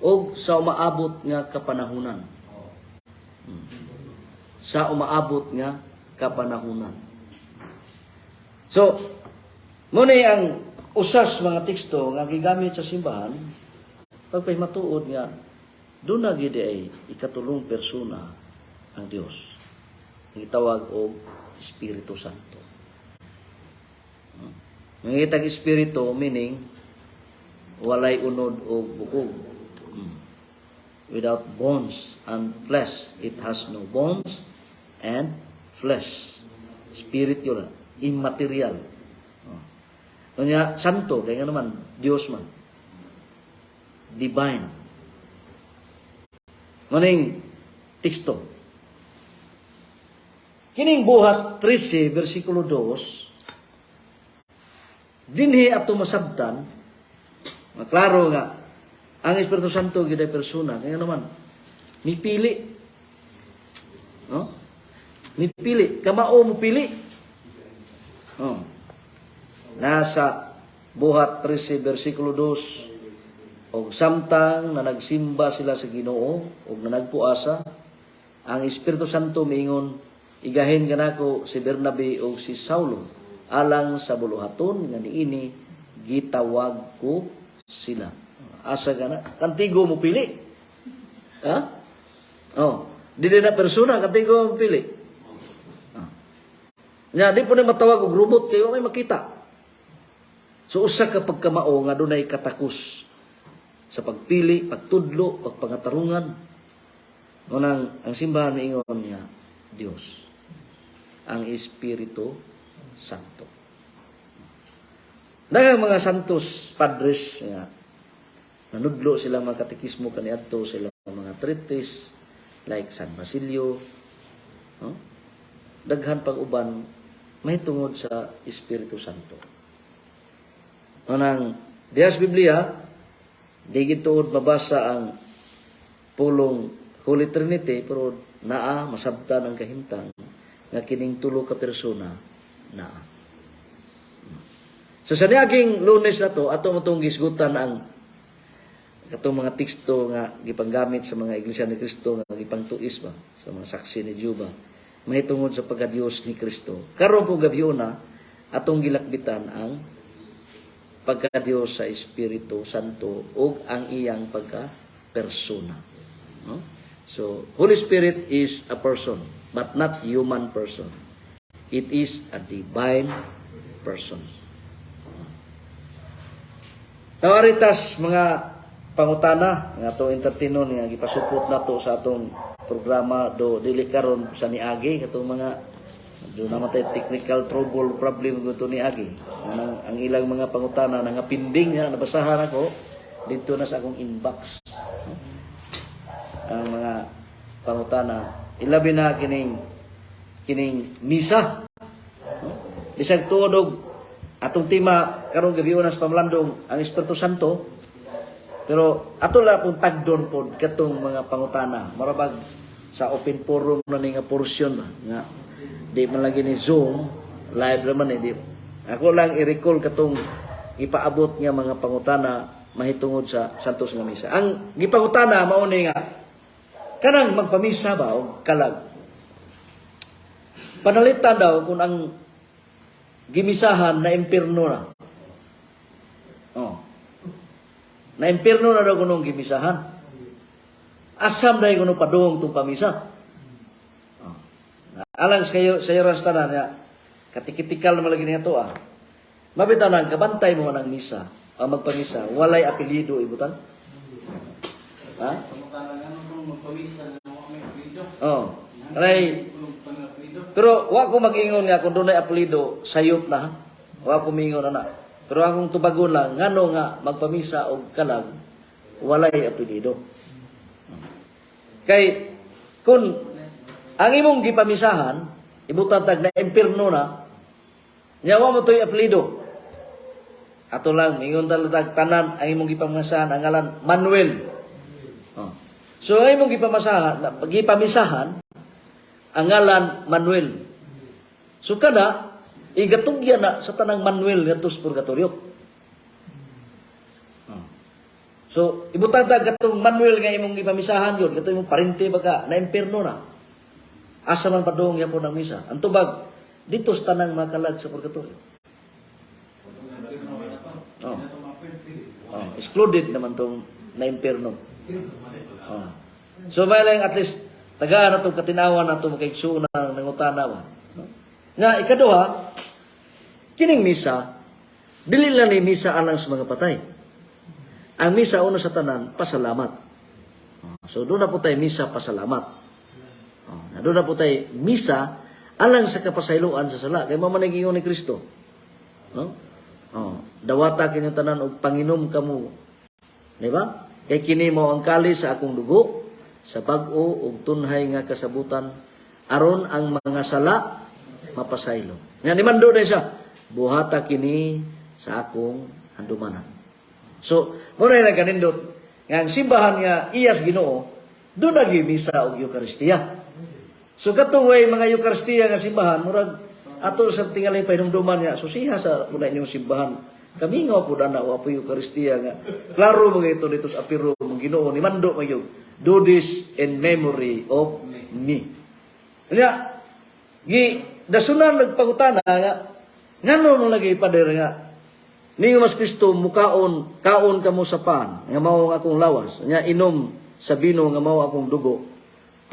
og sa umaabot nga kapanahunan. Sa umaabot nga kapanahunan. So, mao ni ang usas mga teksto nga gigamit sa simbahan pagpahimatuod nga duna gid ay ikatulong persona ang Dios. Gitawag og Espiritu Santo. Mangitag espiritu, meaning walay unod o bukog. Without bones and flesh. It has no bones and flesh. Spirit yun, immaterial. Oh. Kanya, santo, kaya nga naman, Diyos man. Divine. Maning teksto. Kining Buhat 13, versikulo 2, dinhi ato masabtan, maklaro nga, ang Espiritu Santo gid ay persona, kaya naman, mipili. No? Mipili. Kamao mo pili. Oh. Nasa Buhat 13, versikulo 2, og samtang na nagsimba sila sa Ginoo og nanagpuasa, ang Espiritu Santo miingon, "Igahin kanako si Bernabe ug si Saulo alang sa buluhaton nga niini gitawag ko sila." Asa ka na? Kantigo mo pili. Ha? Oh, dili na persona, kantigo mo pili. Ah. Nya di po na matawag og robot kay wa may makita. So usa ka pagkamao nga dunay katakos sa pagpili, pagtudlo, pagpangatarungan. Unang ang simbahan miingon nga Dios ang Espiritu Santo. Daghang mga santos padres nga nanudlo sila mga katekismo kaniadto sila mga treatise like San Basilio, no? Daghan pag uban mahitungod sa Espiritu Santo. Anang diha sa Biblia, di gid tuod mabasa ang pulong Holy Trinity, pero naa masabtan ang kahimtang nga kining tulo ka persona naa. So sa niaging Lunes na to, ato mo tong gisgutan ang katong mga teksto nga gipanggamit sa mga Iglesia ni Cristo nga gipangtuis ba sa mga Saksi ni Jehova mahitungod sa pagka-Diyos ni Kristo. Karon po gabi na atong gilakbitan ang pagka-Diyos sa Espiritu Santo ug ang iyang pagka-persona. No? So, Holy Spirit is a person, but not human person. It is a divine person. Nawaritas mga pangutana nga atong entertainon nga gipasupot nato sa atong programa do dili karon sa niagi katong mga do naman tay technical trouble problem gusto niagi ang ilang mga pangutana nga pending nga nabasahan ako dito na sa akong inbox ang mga pangutana, ilabi na kining kining misa, no? Bisag tuod og atong tema karong gabi sa pamalandong ang Espiritu Santo, pero ato lang kung tagdon pod katong mga pangutana, marabag sa open forum na ni nga portion ba nga di man lagi ni Zoom live naman eh, di ako lang i-recall katong ipaabot nga mga pangutana mahitungod sa Santos nga misa. Ang gipangutana mao ni nga kanang magpamisa ba og kalag, panalitan daw kung ang gimisahan na impierno na. Oh. Na impierno na daw kunong gimisahan. Asam dahil kuno padung tong pamisa. Oh. Alang sa kayo sa iyo tanan nga katikitikal naman lagi niya to ah. Mabitaw nang kabantay mo ng misa, ang magpamisa, walay apelyido ibutan. Ha? Oh. Kanay. Pero wa ko mag-ingon nga kung dunay apelyido, sayop na. Ha? Wa ko miingon ana. Pero akong tubagon lang ngano nga magpamisa og kalag walay apelyido. Kay kung ang imong gipamisahan ibutan tag na impierno na, nya wa mo toy apelyido. Ato lang mingon tag tanan ang imong gipamisahan ang ngalan Manuel. Oh. So ang imong gipamasahan, gipamisahan ang ngalan Manuel. So kana igatugyan na sa tanang Manuel ngadto sa purgatorio. Oh. So ibutang tag katong Manuel nga imong gipamisahan yun, katong imong parente baka na impierno na. Asa man padung yapon ang misa? Ang tubag dito sa tanang makalag sa purgatorio. Oh. Oh, excluded naman tong na impierno. Oh. So may lang at least tagaan na itong katinawan na itong makaigsuon ng nangutana ba. No? Nga ikaduha, kining misa, dili lang ni misa alang sa mga patay. Ang misa una sa tanan, pasalamat. Oh, so doon na po tayo misa pasalamat. Oh, na doon na po tayo misa alang sa kapasayloan sa sala. Kay mao man ingon ni Kristo. No? Oh, dawata kini tanan og panginom kamo. Di ba? Kay kini mao ang kalis sa akong dugo sa bag-o ug tunhay nga kasabutan aron ang mga sala mapasaylo. Nga nimando na siya, buhata kini sa akong handumanan. So, mao na nagkanindot nga ang simbahan nga iyas Ginoo, doon na misa og Eukaristiya. So katong way mga Eukaristiya nga simbahan, murag ato sa tingali pahinumduman nga susiha sa una inyong simbahan. Kami nga po na wa po Eukaristiya nga klaro mga ito dito sa apiro mong Ginoo ni mando magyud, "Do this in memory of me." Nya gi dasunan nagpangutana nga ngano mo lagi pader nga ningon mas Kristo mukaon kaon kamo sa pan nga mao ang akong lawas, nya inom sa bino nga mao akong dugo,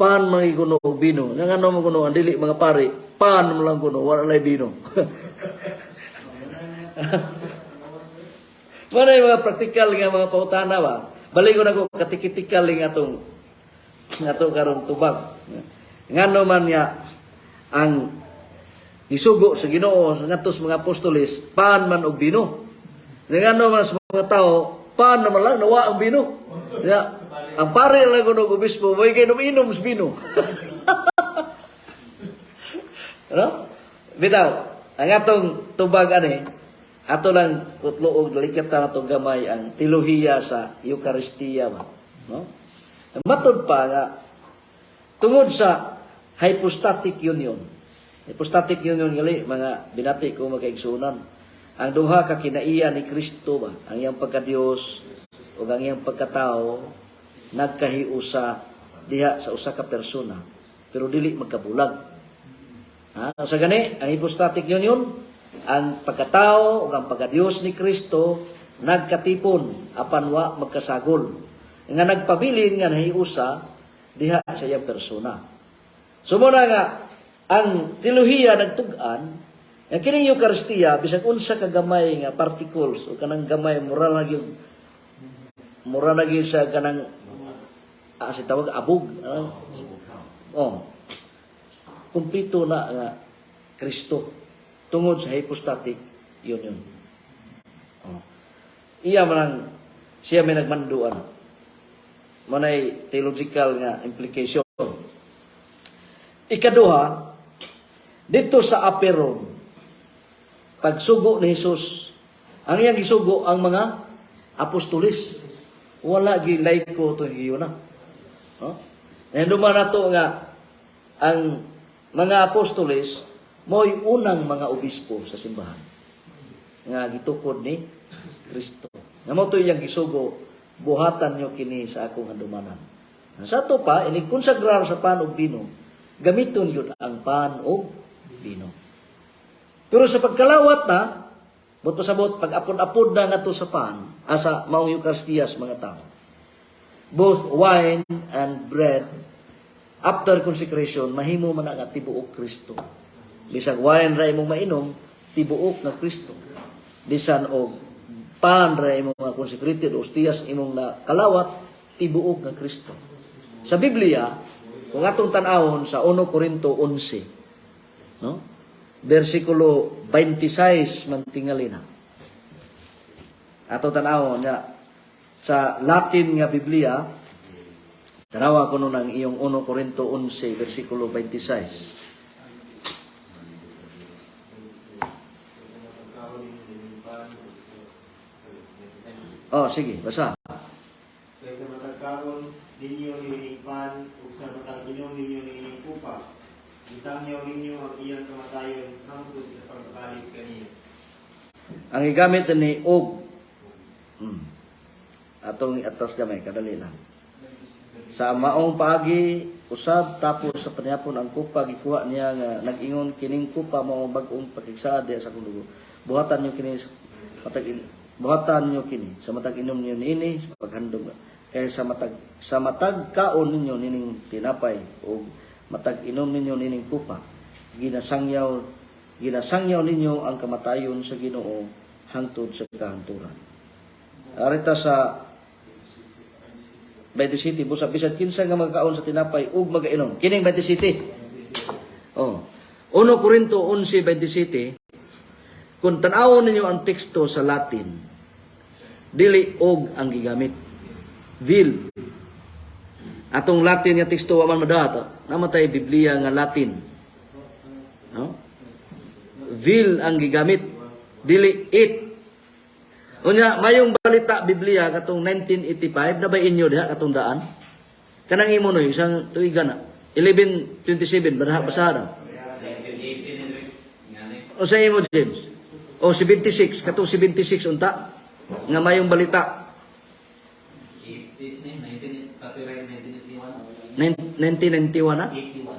pan mga kuno og bino, nga ngano mo kuno ang dili mga pari, pan mo lang kuno wala lay bino. Mao na yung mga praktikal nga mga pautana ba. Balik ko na ko katikitikal nga atong ato karon tubag. Ngano man nga ang gisugo sa Ginoo sa ngadto sa mga apostoles pan man og bino. Ngano man sa mga tao pan naman lang nawa ang bino. Ya, ang pare lang kuno og obispo way kay inom sa bino. Ano? Bitaw, ang atong tubag ani, ato lang kutloog dalikat na atong gamay ang teolohiya sa Eukaristiya ba, no? Matod pa nga tungod sa hypostatic union. Hypostatic union gali mga binati ko makaigsunan. Ang duha ka kinaiya ni Kristo ba, ang iyang pagka-Dios ug ang iyang pagkatao nagkahiusa diha sa usa ka persona pero dili magkabulag. Ha? Sa gani, ang hypostatic union, ang pagkatao ug ang pagka-Dios ni Kristo nagkatipon apan wa magkasagol. Nga nagpabilin nga nahiusa diha sa iyang persona. So muna nga ang teolohiya nagtug-an Nga kining Eucharistia, bisag unsa ka gamay nga particles o kanang gamay, mura na gyud sa kanang si tawag abog, ano? Oh. Kumpleto na nga Kristo tungod sa hypostatic union. Oh. Iya man ang siya may nagmanduan. Manay theological nga implication. Ikaduha, dito sa upper room, pagsugo ni Jesus, ang iyang gisugo ang mga apostolis. Wala gi laiko to na. No? Nahinumduman nato nga ang mga apostoles mo'y unang mga obispo sa simbahan nga gitukod ni Kristo. Nga mao to iyang gisugo, "Buhatan nyo kini sa akong handumanan." Sa ato pa, inig konsagrar sa pan ug bino, gamiton yun ang pan ug bino. Pero sa pagkalawat na, buot pasabot, pag apod-apod na nga to sa pan, asa maong Eucharistia sa mga tao. Both wine and bread, after consecration, mahimo man nga tibuok Kristo. Bisag wine ra imong mainom, tibuok nga Kristo. Bisan og pan ra imong nga consecrated, ostiyas imong na kalawat, tibuok nga Kristo. Sa Biblia, kung atong tan-awon sa 1 Corinto 11, no? Versikulo 26 man tingali na. Ato tan-awon nga sa Latin nga Biblia, tanawa ko nun ang iyong 1 Corinto 11 versikulo 26. Kaysa matag kaon ninyo niining pan, Oh, sige, basa. Kaysa matag kaon ninyo niining pan, ug sa matag inom ninyo niining kupa, gisangyaw ninyo ang iyang kamatayon hangtod sa pagbalik kaniya. Ang gigamit ni og. Atong iatras gamay, kadali lang. Sa maong paagi usab, tapos sa panihapon ang kupa gikuha niya nga nag-ingon, "Kining kupa mao ang bag-ong pakigsaad diha sa akong dugo. Buhatan niyo kini sa matag inom niyo niini sa paghandom kay sa matag kaon ninyo nining tinapay ug matag inom ninyo nining kupa, ginasangyaw ginasangyaw ninyo ang kamatayon sa Ginoo hangtod sa kahanturan." Arita sa 27, busa bisan kinsa nga magkaon sa tinapay ug magainom. Kining 27. Oh. 1 Corinto 11:27, kung tan-awon ninyo ang teksto sa Latin, dili og ang gigamit. Vil. Atong Latin nga teksto wa man madato. Namatay Biblia nga Latin. No? Vil ang gigamit. Dili it. Unya, mayong balita Biblia katong 1985 na ba inyo diha katong daan? Kanang imo no, isang tuiga na. 1127 basa basa na. 1918 Henry. Nga ni. O sa imo, James? O 76, katong 76 unta nga mayong balita. 80s ni 19 copyright 1981. 1991 na. 81.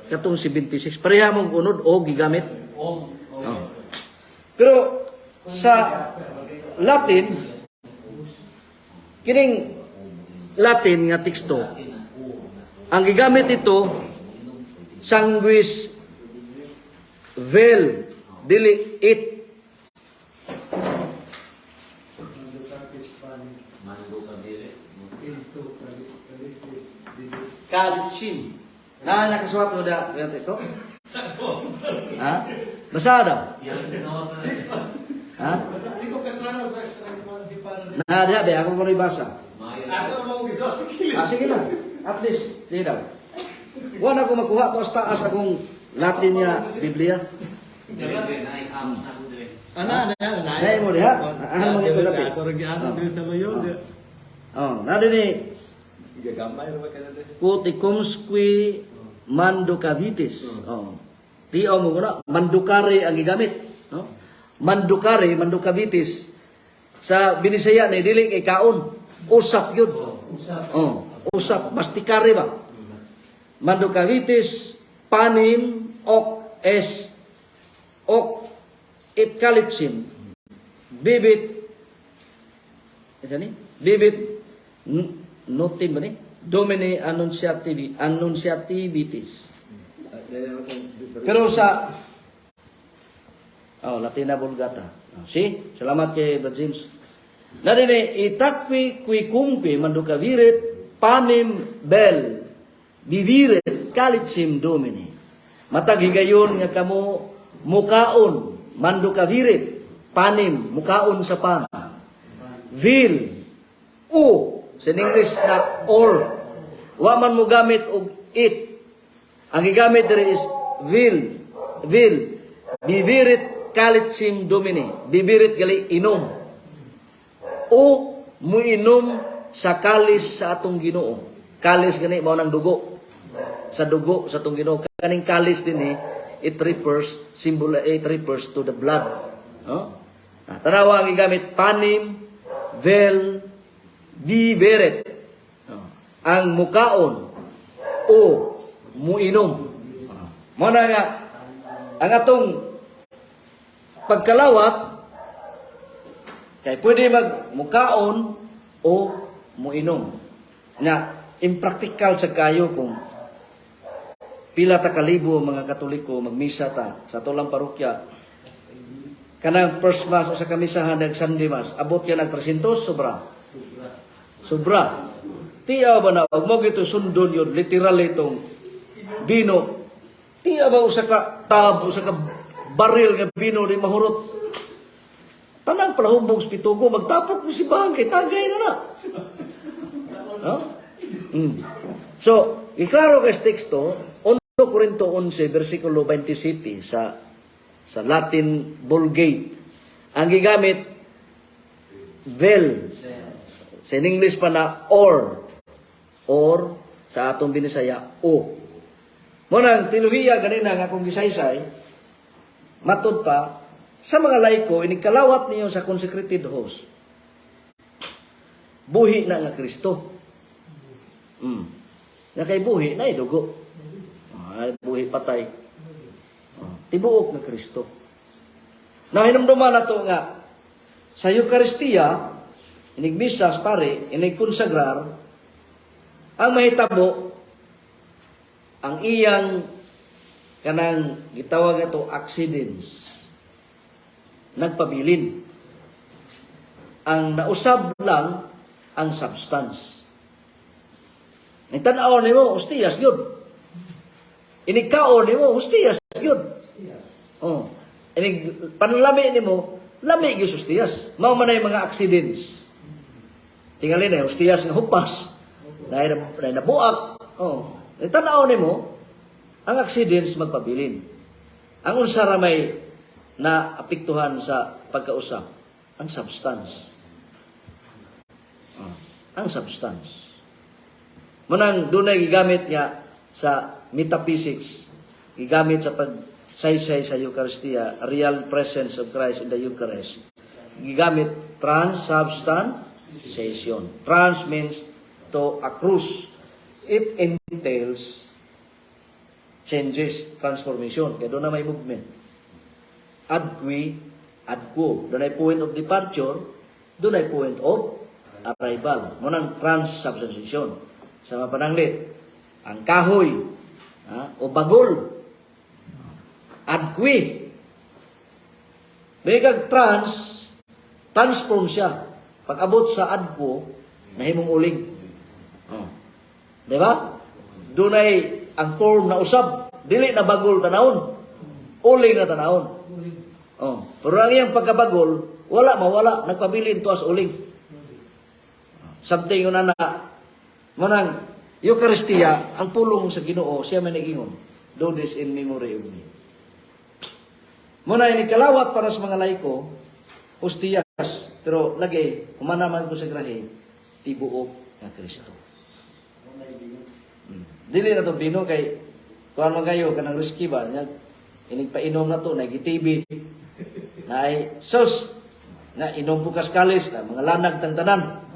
Katong 76 pareha mong unod o gigamit. Og. Oh. Pero sa Latin, kining Latin nga teksto, ang gigamit ito sanguis vel, dili it. Mando kabili. Kalicin na nakasuwat mo da ito, ha, basa daw. Yang tinawag na. Ha. Hindi ko kaklaro sa di pa Na diha be ako kuno ibasa. Mayo. Ako na mga gisuot sa kilid. Ah, sige lang. At least, sige daw. Wala ko makuha to sa taas akong Latin nga Biblia. Dire dire na apps na ko dire. Ana, ana, ana. Dahil mo diha. Ano mo ito lapit? Ako rin giano diri sa mayo. Oh, na din ni Gagamay ra ba ka na diri? Quoticumsque manducavitis. Oh. Tiaw mo na, mandukare ang gigamit, no? Mandukare, manducavitis. Sa Binisaya ni dili kay kaon, usap yun. Usap. Oh, usap mastikare ba? Manducavitis panim hoc est hoc et calicem bibit isa ni bibit notin ba ni Domini annunciativi annunciativitis. Pero sa Oh, Latina Vulgata. Oh, see? Salamat kay Brad James. Na din itaque quicumque manducavirit panem vel bibirit calicem Domini. Matag higayon nga kamo mukaon manducavirit panem, mukaon sa pan. Vel o sa English na or, wa man mo gamit og it. Ang gigamit diri is vel. Vel bibirit calicem Domini. Bibirit gali inom o muinom sa kalis sa atong Ginoo. Kalis gani mao nang dugo. Sa dugo sa atong Ginoo. Kaning kalis dinhi, it refers symbol, it refers to the blood. No? Ah, tanawa ang gigamit, panem vel biberet. No? Ang mukaon o muinom. Ah. Mo na nga ang atong pagkalawat kay pwede magmukaon o muinom. Na impractical sa kayo kung pila ta kalibo ang mga Katoliko magmisa ta sa ato lang parokya. Kanang first mass o sa kamisahan nag Sunday Mass, abot yan ang 300, sobra. Sobra. Tiya ba na og mo gito sundon yun literal itong bino. Tiya ba usa ka tab, usa ka baril nga bino di mahurot? Tanang palahubog sa pitugo, magtapok ni si Bang, kay tagay na na. No? So, iklaro kay sa teksto, 1 Corinto 11, versikulo 27 sa Latin Vulgate. Ang gigamit, vel. Sa in English pa na or. Or, sa atong Binisaya, o. Mo nang tiluhiya ganina nga akong gisaysay, matud pa, sa mga laiko, inikalawat niyo sa consecrated host. Buhi na nga Kristo. Nga kay buhi na dugo. Ay, buhi patay. Oh, tibuok nga Kristo. Na hinumduman na to nga sa Eucharistia, inigmisa sa pare, inig-consagrar, ang mahitabo, ang iyang kanang gitawag ato accidents, nagpabilin. Ang nausab lang ang substance. Nitanaw nimo, hostiyas yun. Inigkaon nimo, hostiyas yun. Oh. Inig panlami nimo, lami gyud hostiyas. Mao man ay mga accidents. Tingali na hostiyas nga hupas. Na na nabuak. Oh. Tanaw nimo, ang accidents magpabilin. Ang unsa ra may na apektuhan sa pagkausap, ang substance. Oh, ang substance. Munang dunay gigamit nga sa metaphysics, gigamit sa pagsaysay sa Eucharistia, real presence of Christ in the Eucharist. Gigamit transubstantiation. Trans means to a cruise. It entails changes, transformation. Kaya doon na may movement. Ad qui, ad quo. Doon ay point of departure, doon ay point of arrival. Munang transubstantiation. Sa mga pananglit, ang kahoy, ha, o bagol, ad qui. May kag trans, transform siya. Pag abot sa ad quo, nahimong uling. Oh. Di ba? Doon ay ang form na usab. Dili na bagol tanawon. Uling na tanawon. Oh. Pero ang iyang pagkabagol, wala mawala. Nagpabilin to as uling. Something yun na manang Eucharistia, ang pulong sa Ginoo, siya may nagingon. "Do this in memory of me." Muna ini kalawat para sa mga laiko, hostiyas, pero lagi, humana man ko sa grahe, tibuok nga Kristo. Dili na to bino kay kuan man kayo kanang risky ba nya inig painom na to na TV na ay sus na inom po kaskalis na mga lanag tang tanan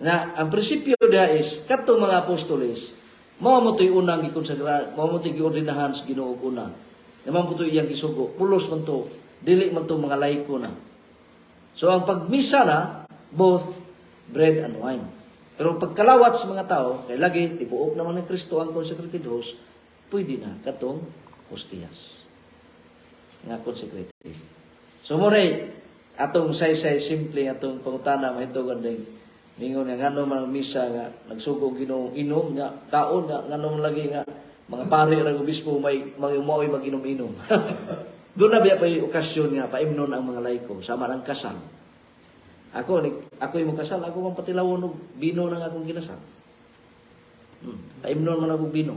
na ang prinsipyo da is kadtong mga apostoles mao mo to'y unang gikonsagra, mao mo to'y giordinahan sa Ginoo og una naman po to'y iyang gisugo, pulos man to, dili man to mga laiko na. So ang pagmisa na both bread and wine, pero pagkalawat sa mga tao kay lagi tibuok naman ng Kristo ang consecrated host, pwede na katong hostiyas. Nga consecrated. So mo rin, atong saysay simple atong pangutana mahitungod din ningon nga ngano man ang misa nga nagsugo Ginoo inom nga kaon nga ngano man lagi nga mga pari ra obispo may mga maoy mag-inom-inom. Doon na biya pa'y okasyon nga paimnon ang mga laiko sama ng kasal. Ako ni ako yung kasal, ako man patilawon og bino nang akong ginasal. Paimnon man ako bino.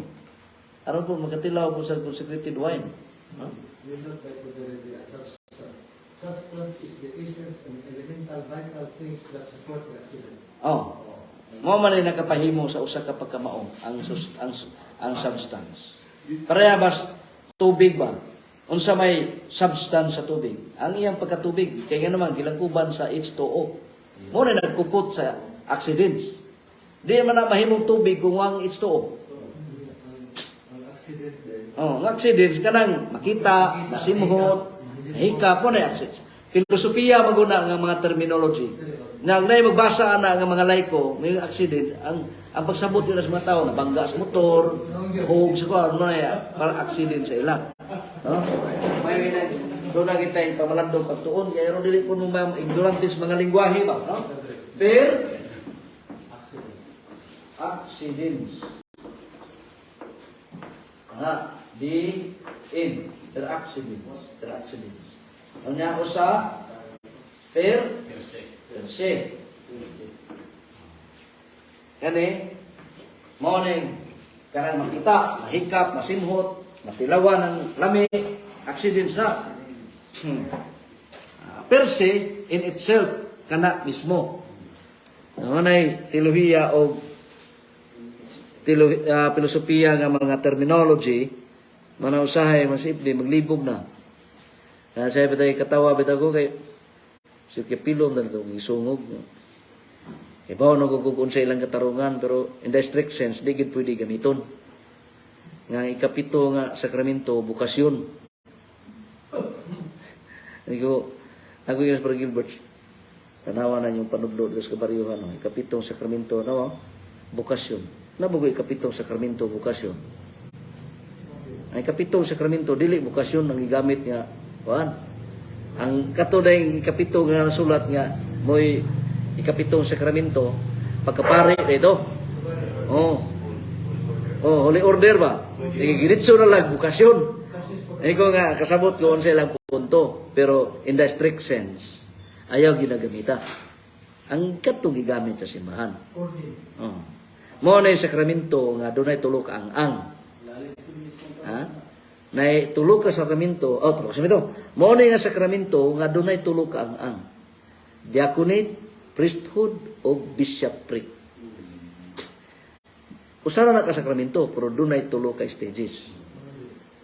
Aron po makatilaw po sa consecrated wine. No? Will not by already a substance. Substance is the essence and elemental vital things that support the accident. Oh. Mo man ay nakapahimo sa usa ka pagkamao ang sus, ang substance. Pareha bas tubig ba? Unsa may substance sa tubig? Ang iyang pagkatubig kay nga naman gilangkuban sa H2O. Mo na nagkupot sa accidents. Di man na mahimong tubig kung wang H2O. Ang accident din. Oh, ang accidents kanang makita, masimhot, hikap mo na accidents. Filosofiya maguna nga mga terminology. Na ang nay magbasa ana nga mga laiko, may accident, ang pagsabot nila sa mga tao nabangga sa motor, hug sa kuan mo na para accident sa ila. No? May na doon na kita yung pamalandong pagtuon kaya ron dili po nung ma'am ignorante sa mga lingwahe ba, no? Per accidents. Ha, D N per accidents, per accidents. Unya usa per Per se. per se. Kani mao ning kanang makita, mahikap, masimhot, matilawan ang lami, accidents na. Ah, per se in itself kana mismo. Naman ay teolohiya o filosofiya nga mga terminology mana usahay masipli maglibog na. Kaya siya bitay katawa bitaw ko kay si Kepilom na itong isungog. Ibaw no kung unsa ilang katarungan pero in the strict sense di gid pwede gamiton. Nga ang ikapito nga sakramento bukasyon. Ako ako yung sa Gilbert tanawa na yung panudlo dito sa kabaryuhan no. Ikapitong sakramento no bukasyon. Nabugo ikapitong sakramento bukasyon. Ang ikapitong sakramento dili bukasyon ang gigamit nga kuan. Ang kato dayng ikapito nga nasulat nga mo'y ikapitong sakramento pagkapare dito. Oh. Oh, holy order ba? Igiritso na lang bukasyon. Ikaw nga kasabot ko unsa ilang punto, pero in the strict sense ayaw ginagamita. Ang katong gigamit sa simbahan. Oh. Mo na yung sakramento nga dunay tulo ka ang-ang. Ha? Nay tulo ka sakramento, oh tulo ka sakramento. Mo na yung sakramento nga dunay tulo ka ang-ang. Diaconate, priesthood o bishopric. Usa ra na ka sakramento pero dunay tulo ka stages.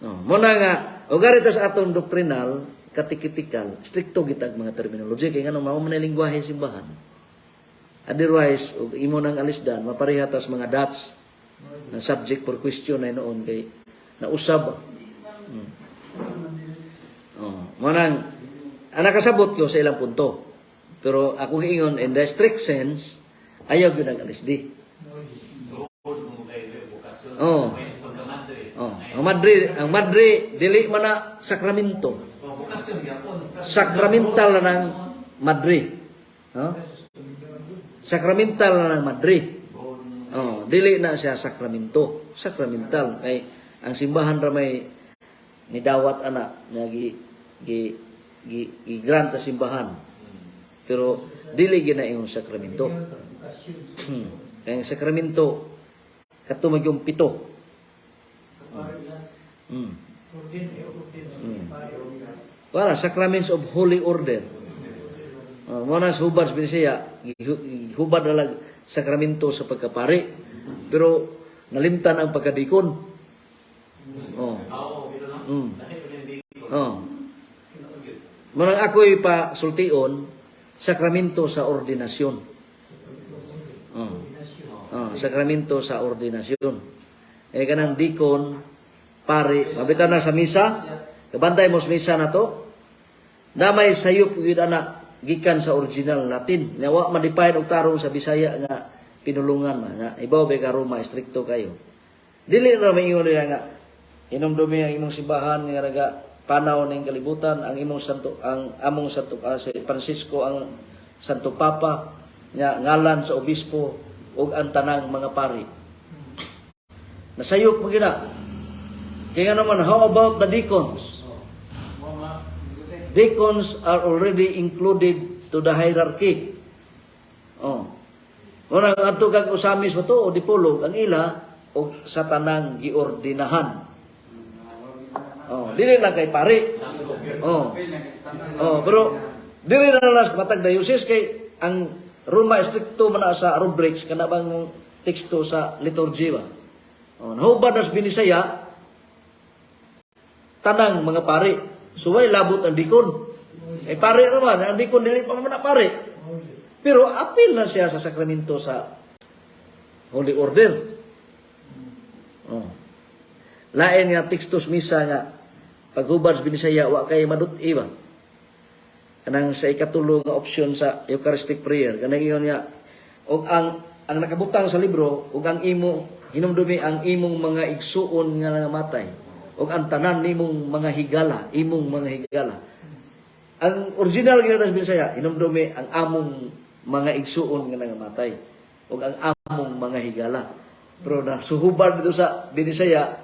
No, mo na nga og gari ta sa atong doctrinal, kateketikal, strikto gitag mga terminology kay ngano mao man ang lingwahe sa simbahan. Otherwise, og imo nang alisdan, mapareha tas mga dots na subject for question ay noon kay nausab. Oh, mo nang ang nakasabot ko sa ilang punto. Pero ako giingon in the strict sense, ayaw gyud ang alisdi. Road mo kay bukasyon. Oh. May pagkamadre. Oh, ang madre dili man na sakramento. Bukasyon gyapon. Sakramental na ng madre. No? Sakramental na ng madre. Oh, dili na siya sakramento. Sakramental kay ang simbahan ra may nidawat ana nga gi gi gi, gi grant sa simbahan. Pero dili gyud na ingon sakramento. Kay ang sakramento kato man yung pito. Wala, sacraments of holy order. Mo na sa hubad sa Binisaya, hubad na lang sakramento sa pagkapari. Pero nalimtan ang pagkadikon. Oh. Oo, bito no. Lahi pa rin dito. Oh. Manang ako'y pa sultion, sakramento sa ordinasyon. Oh. Oh, sakramento sa ordinasyon. Eh kanang dikon, pare, mabita na sa misa, kabantay mo sa misa na to, na may sayop gyud ana gikan sa original Latin. Nga wa ma-define og tarong sa Bisaya nga pinulungan man nga ibaw ba ka Roma strikto kayo. Dili ra maingon nila nga hinumdumi ang imong simbahan nga naga panaw ning kalibutan, ang imong santo, ang among santo, si Francisco ang Santo Papa nga ngalan sa obispo ug ang tanang mga pari. Nasayop mo gina. Kaya nga naman, how about the deacons? Deacons are already included to the hierarchy. Oh. Muna adto kag Ozamis ba to o Dipolog ang ila og sa tanang giordinahan. Oh, dili lang kay pari. Oh. Oh, pero dili na lang sa matag diocese kay ang Roma stricto man na sa rubrics, kana bang teksto sa liturgy ba. Oh, nahubad nas Binisaya tanang mga pari. Suway labot ang dikon. Eh pari naman, ang dikon dili pa man na pari. Pero apil na siya sa sakramento sa Holy Order. Oh. Lain nga textus misa nga paghubad sa Binisaya wa kay madut-i ba. Kanang sa ikatulo nga option sa Eucharistic prayer, kanang ingon nga og ang nakabutang sa libro, ug ang imo hinumdumi ang imong mga igsuon nga nangamatay ug ang tanan nimong mga higala, imong mga higala. Ang original ginatan sa Binisaya, hinumdumi ang among mga igsuon nga nangamatay ug ang among mga higala. Pero na suhubad dito sa Binisaya,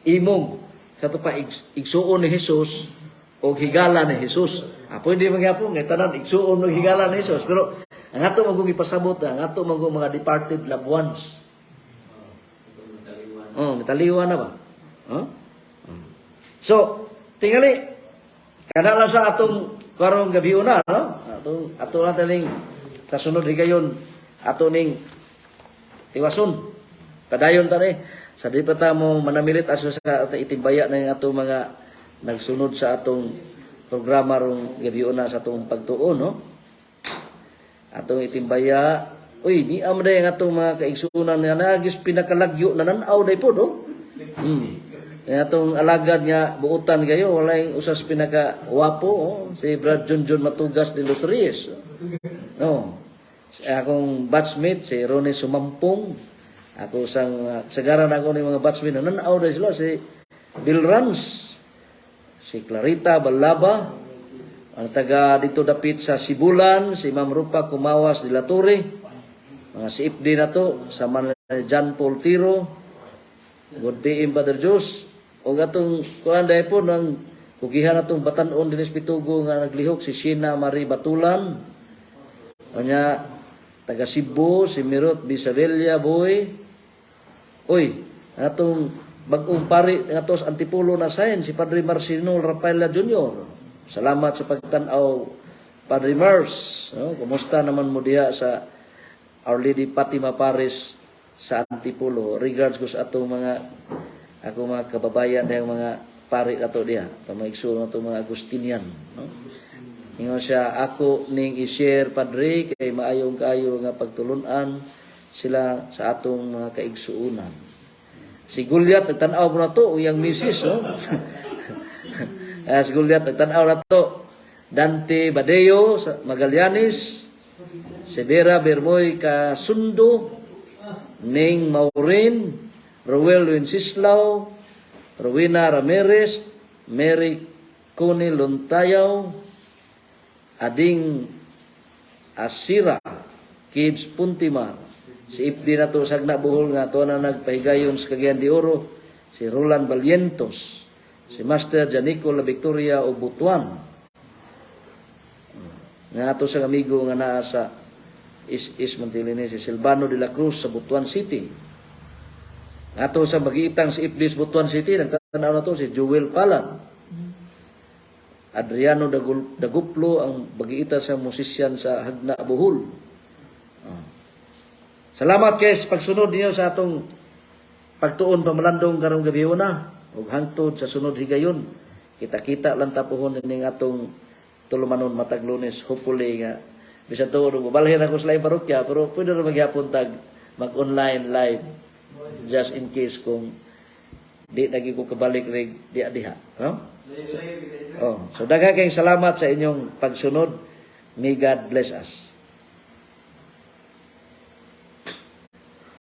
imong sa to pa igsuon ni Jesus o higala ni Jesus. Ah, pwede magyapon nga tanan igsuon og higala ni Jesus. Pero ang ato man kong ipasabot, ang ato man kong mga departed loved ones. Oh, mitaliwan na ba? Huh? So, tingali kana lang sa atong karong gabi una, no? Atong ato na taning sa sunod higayon ato ning tiwason. Padayon ta ni sa di pa ta mo manamilit aso sa ato itimbaya na yung atong mga nagsunod sa atong programa rong gabi una sa atong pagtuon, no? Atong itimbaya. Uy, ni am day ang atong mga kaigsunan nga naagis pinakalagyo na nan-aw day po, no? Ang atong alagad nga buutan kayo, walay usas pinaka wapo, oh, si Brad John John Matugas de Los Reyes. No. Akong batchmate si Ronnie Sumampong. Ako sang sagaran ako ni mga batchmate na nan-aw day sila, si Bill Rans, si Clarita Balaba, ang taga dito dapit sa Sibulan, si Ma'am Rupa Kumawas de la Torre, mga si Ifdi na to, sa man John Paul Tiro, God be Brother Diyos, o atong kuan dahil po ng kugihan atong batanon dinis Pitugo nga naglihok si Sheena Marie Batulan, unya taga Cebu, si Mirot Bisabella Boy. Uy, atong bagong pari nga sa Antipolo na sign si Padre Marcino Rafaela Jr. Salamat sa pagtan-aw, Padre Mars. No? Kumusta naman mo diha sa Our Lady Fatima Paris sa Antipolo? Regards ko sa atong mga ako mga kababayan dahil mga pari ato diha. Atong mga igsoon ato mga Agustinian. No? Ingon siya, ako ning i-share, Padre, kay maayong kaayo nga pagtulunan sila sa atong mga kaigsuonan. Si Goliath nagtan-aw mo na to, uyang misis, no? Ah, si Goliath nagtan-aw na to. Dante Badeo sa Magallanes, Severa Bermoy Kasundo, Ning Maureen, Ruel Wenceslao, Rowena Ramirez, Mary Connie Luntayaw, Ading Asira, Kids Puntimar, si Ifdi na to Sagna Bohol nga ato na nagpahigayon sa Cagayan de Oro, si Roland Valientos, si Master Janico La Victoria o Butuan, nga ato sa amigo nga naa sa Is Mantilini, si Silvano de la Cruz sa Butuan City. Ato sa magiitang si Iblis Butuan City, nagtanaw na to si Joel Palan. Adriano Daguplo ang bagiita sa musisyan sa Hagna Bohol. Ah. Salamat kay sa pagsunod niyo sa atong pagtuon pamalandong karong gabi na ug hangtod sa sunod higayon. Kita-kita lang tapuhon ning atong tulumanon matag Lunes, hopefully nga bisan tuod ug balhin ako sa laing parokya, pero pwede ra magyapon tag mag-online live just in case kung di lagi ko kabalik rig diha diha, no? Oh, so daghan kayong salamat sa inyong pagsunod. May God bless us.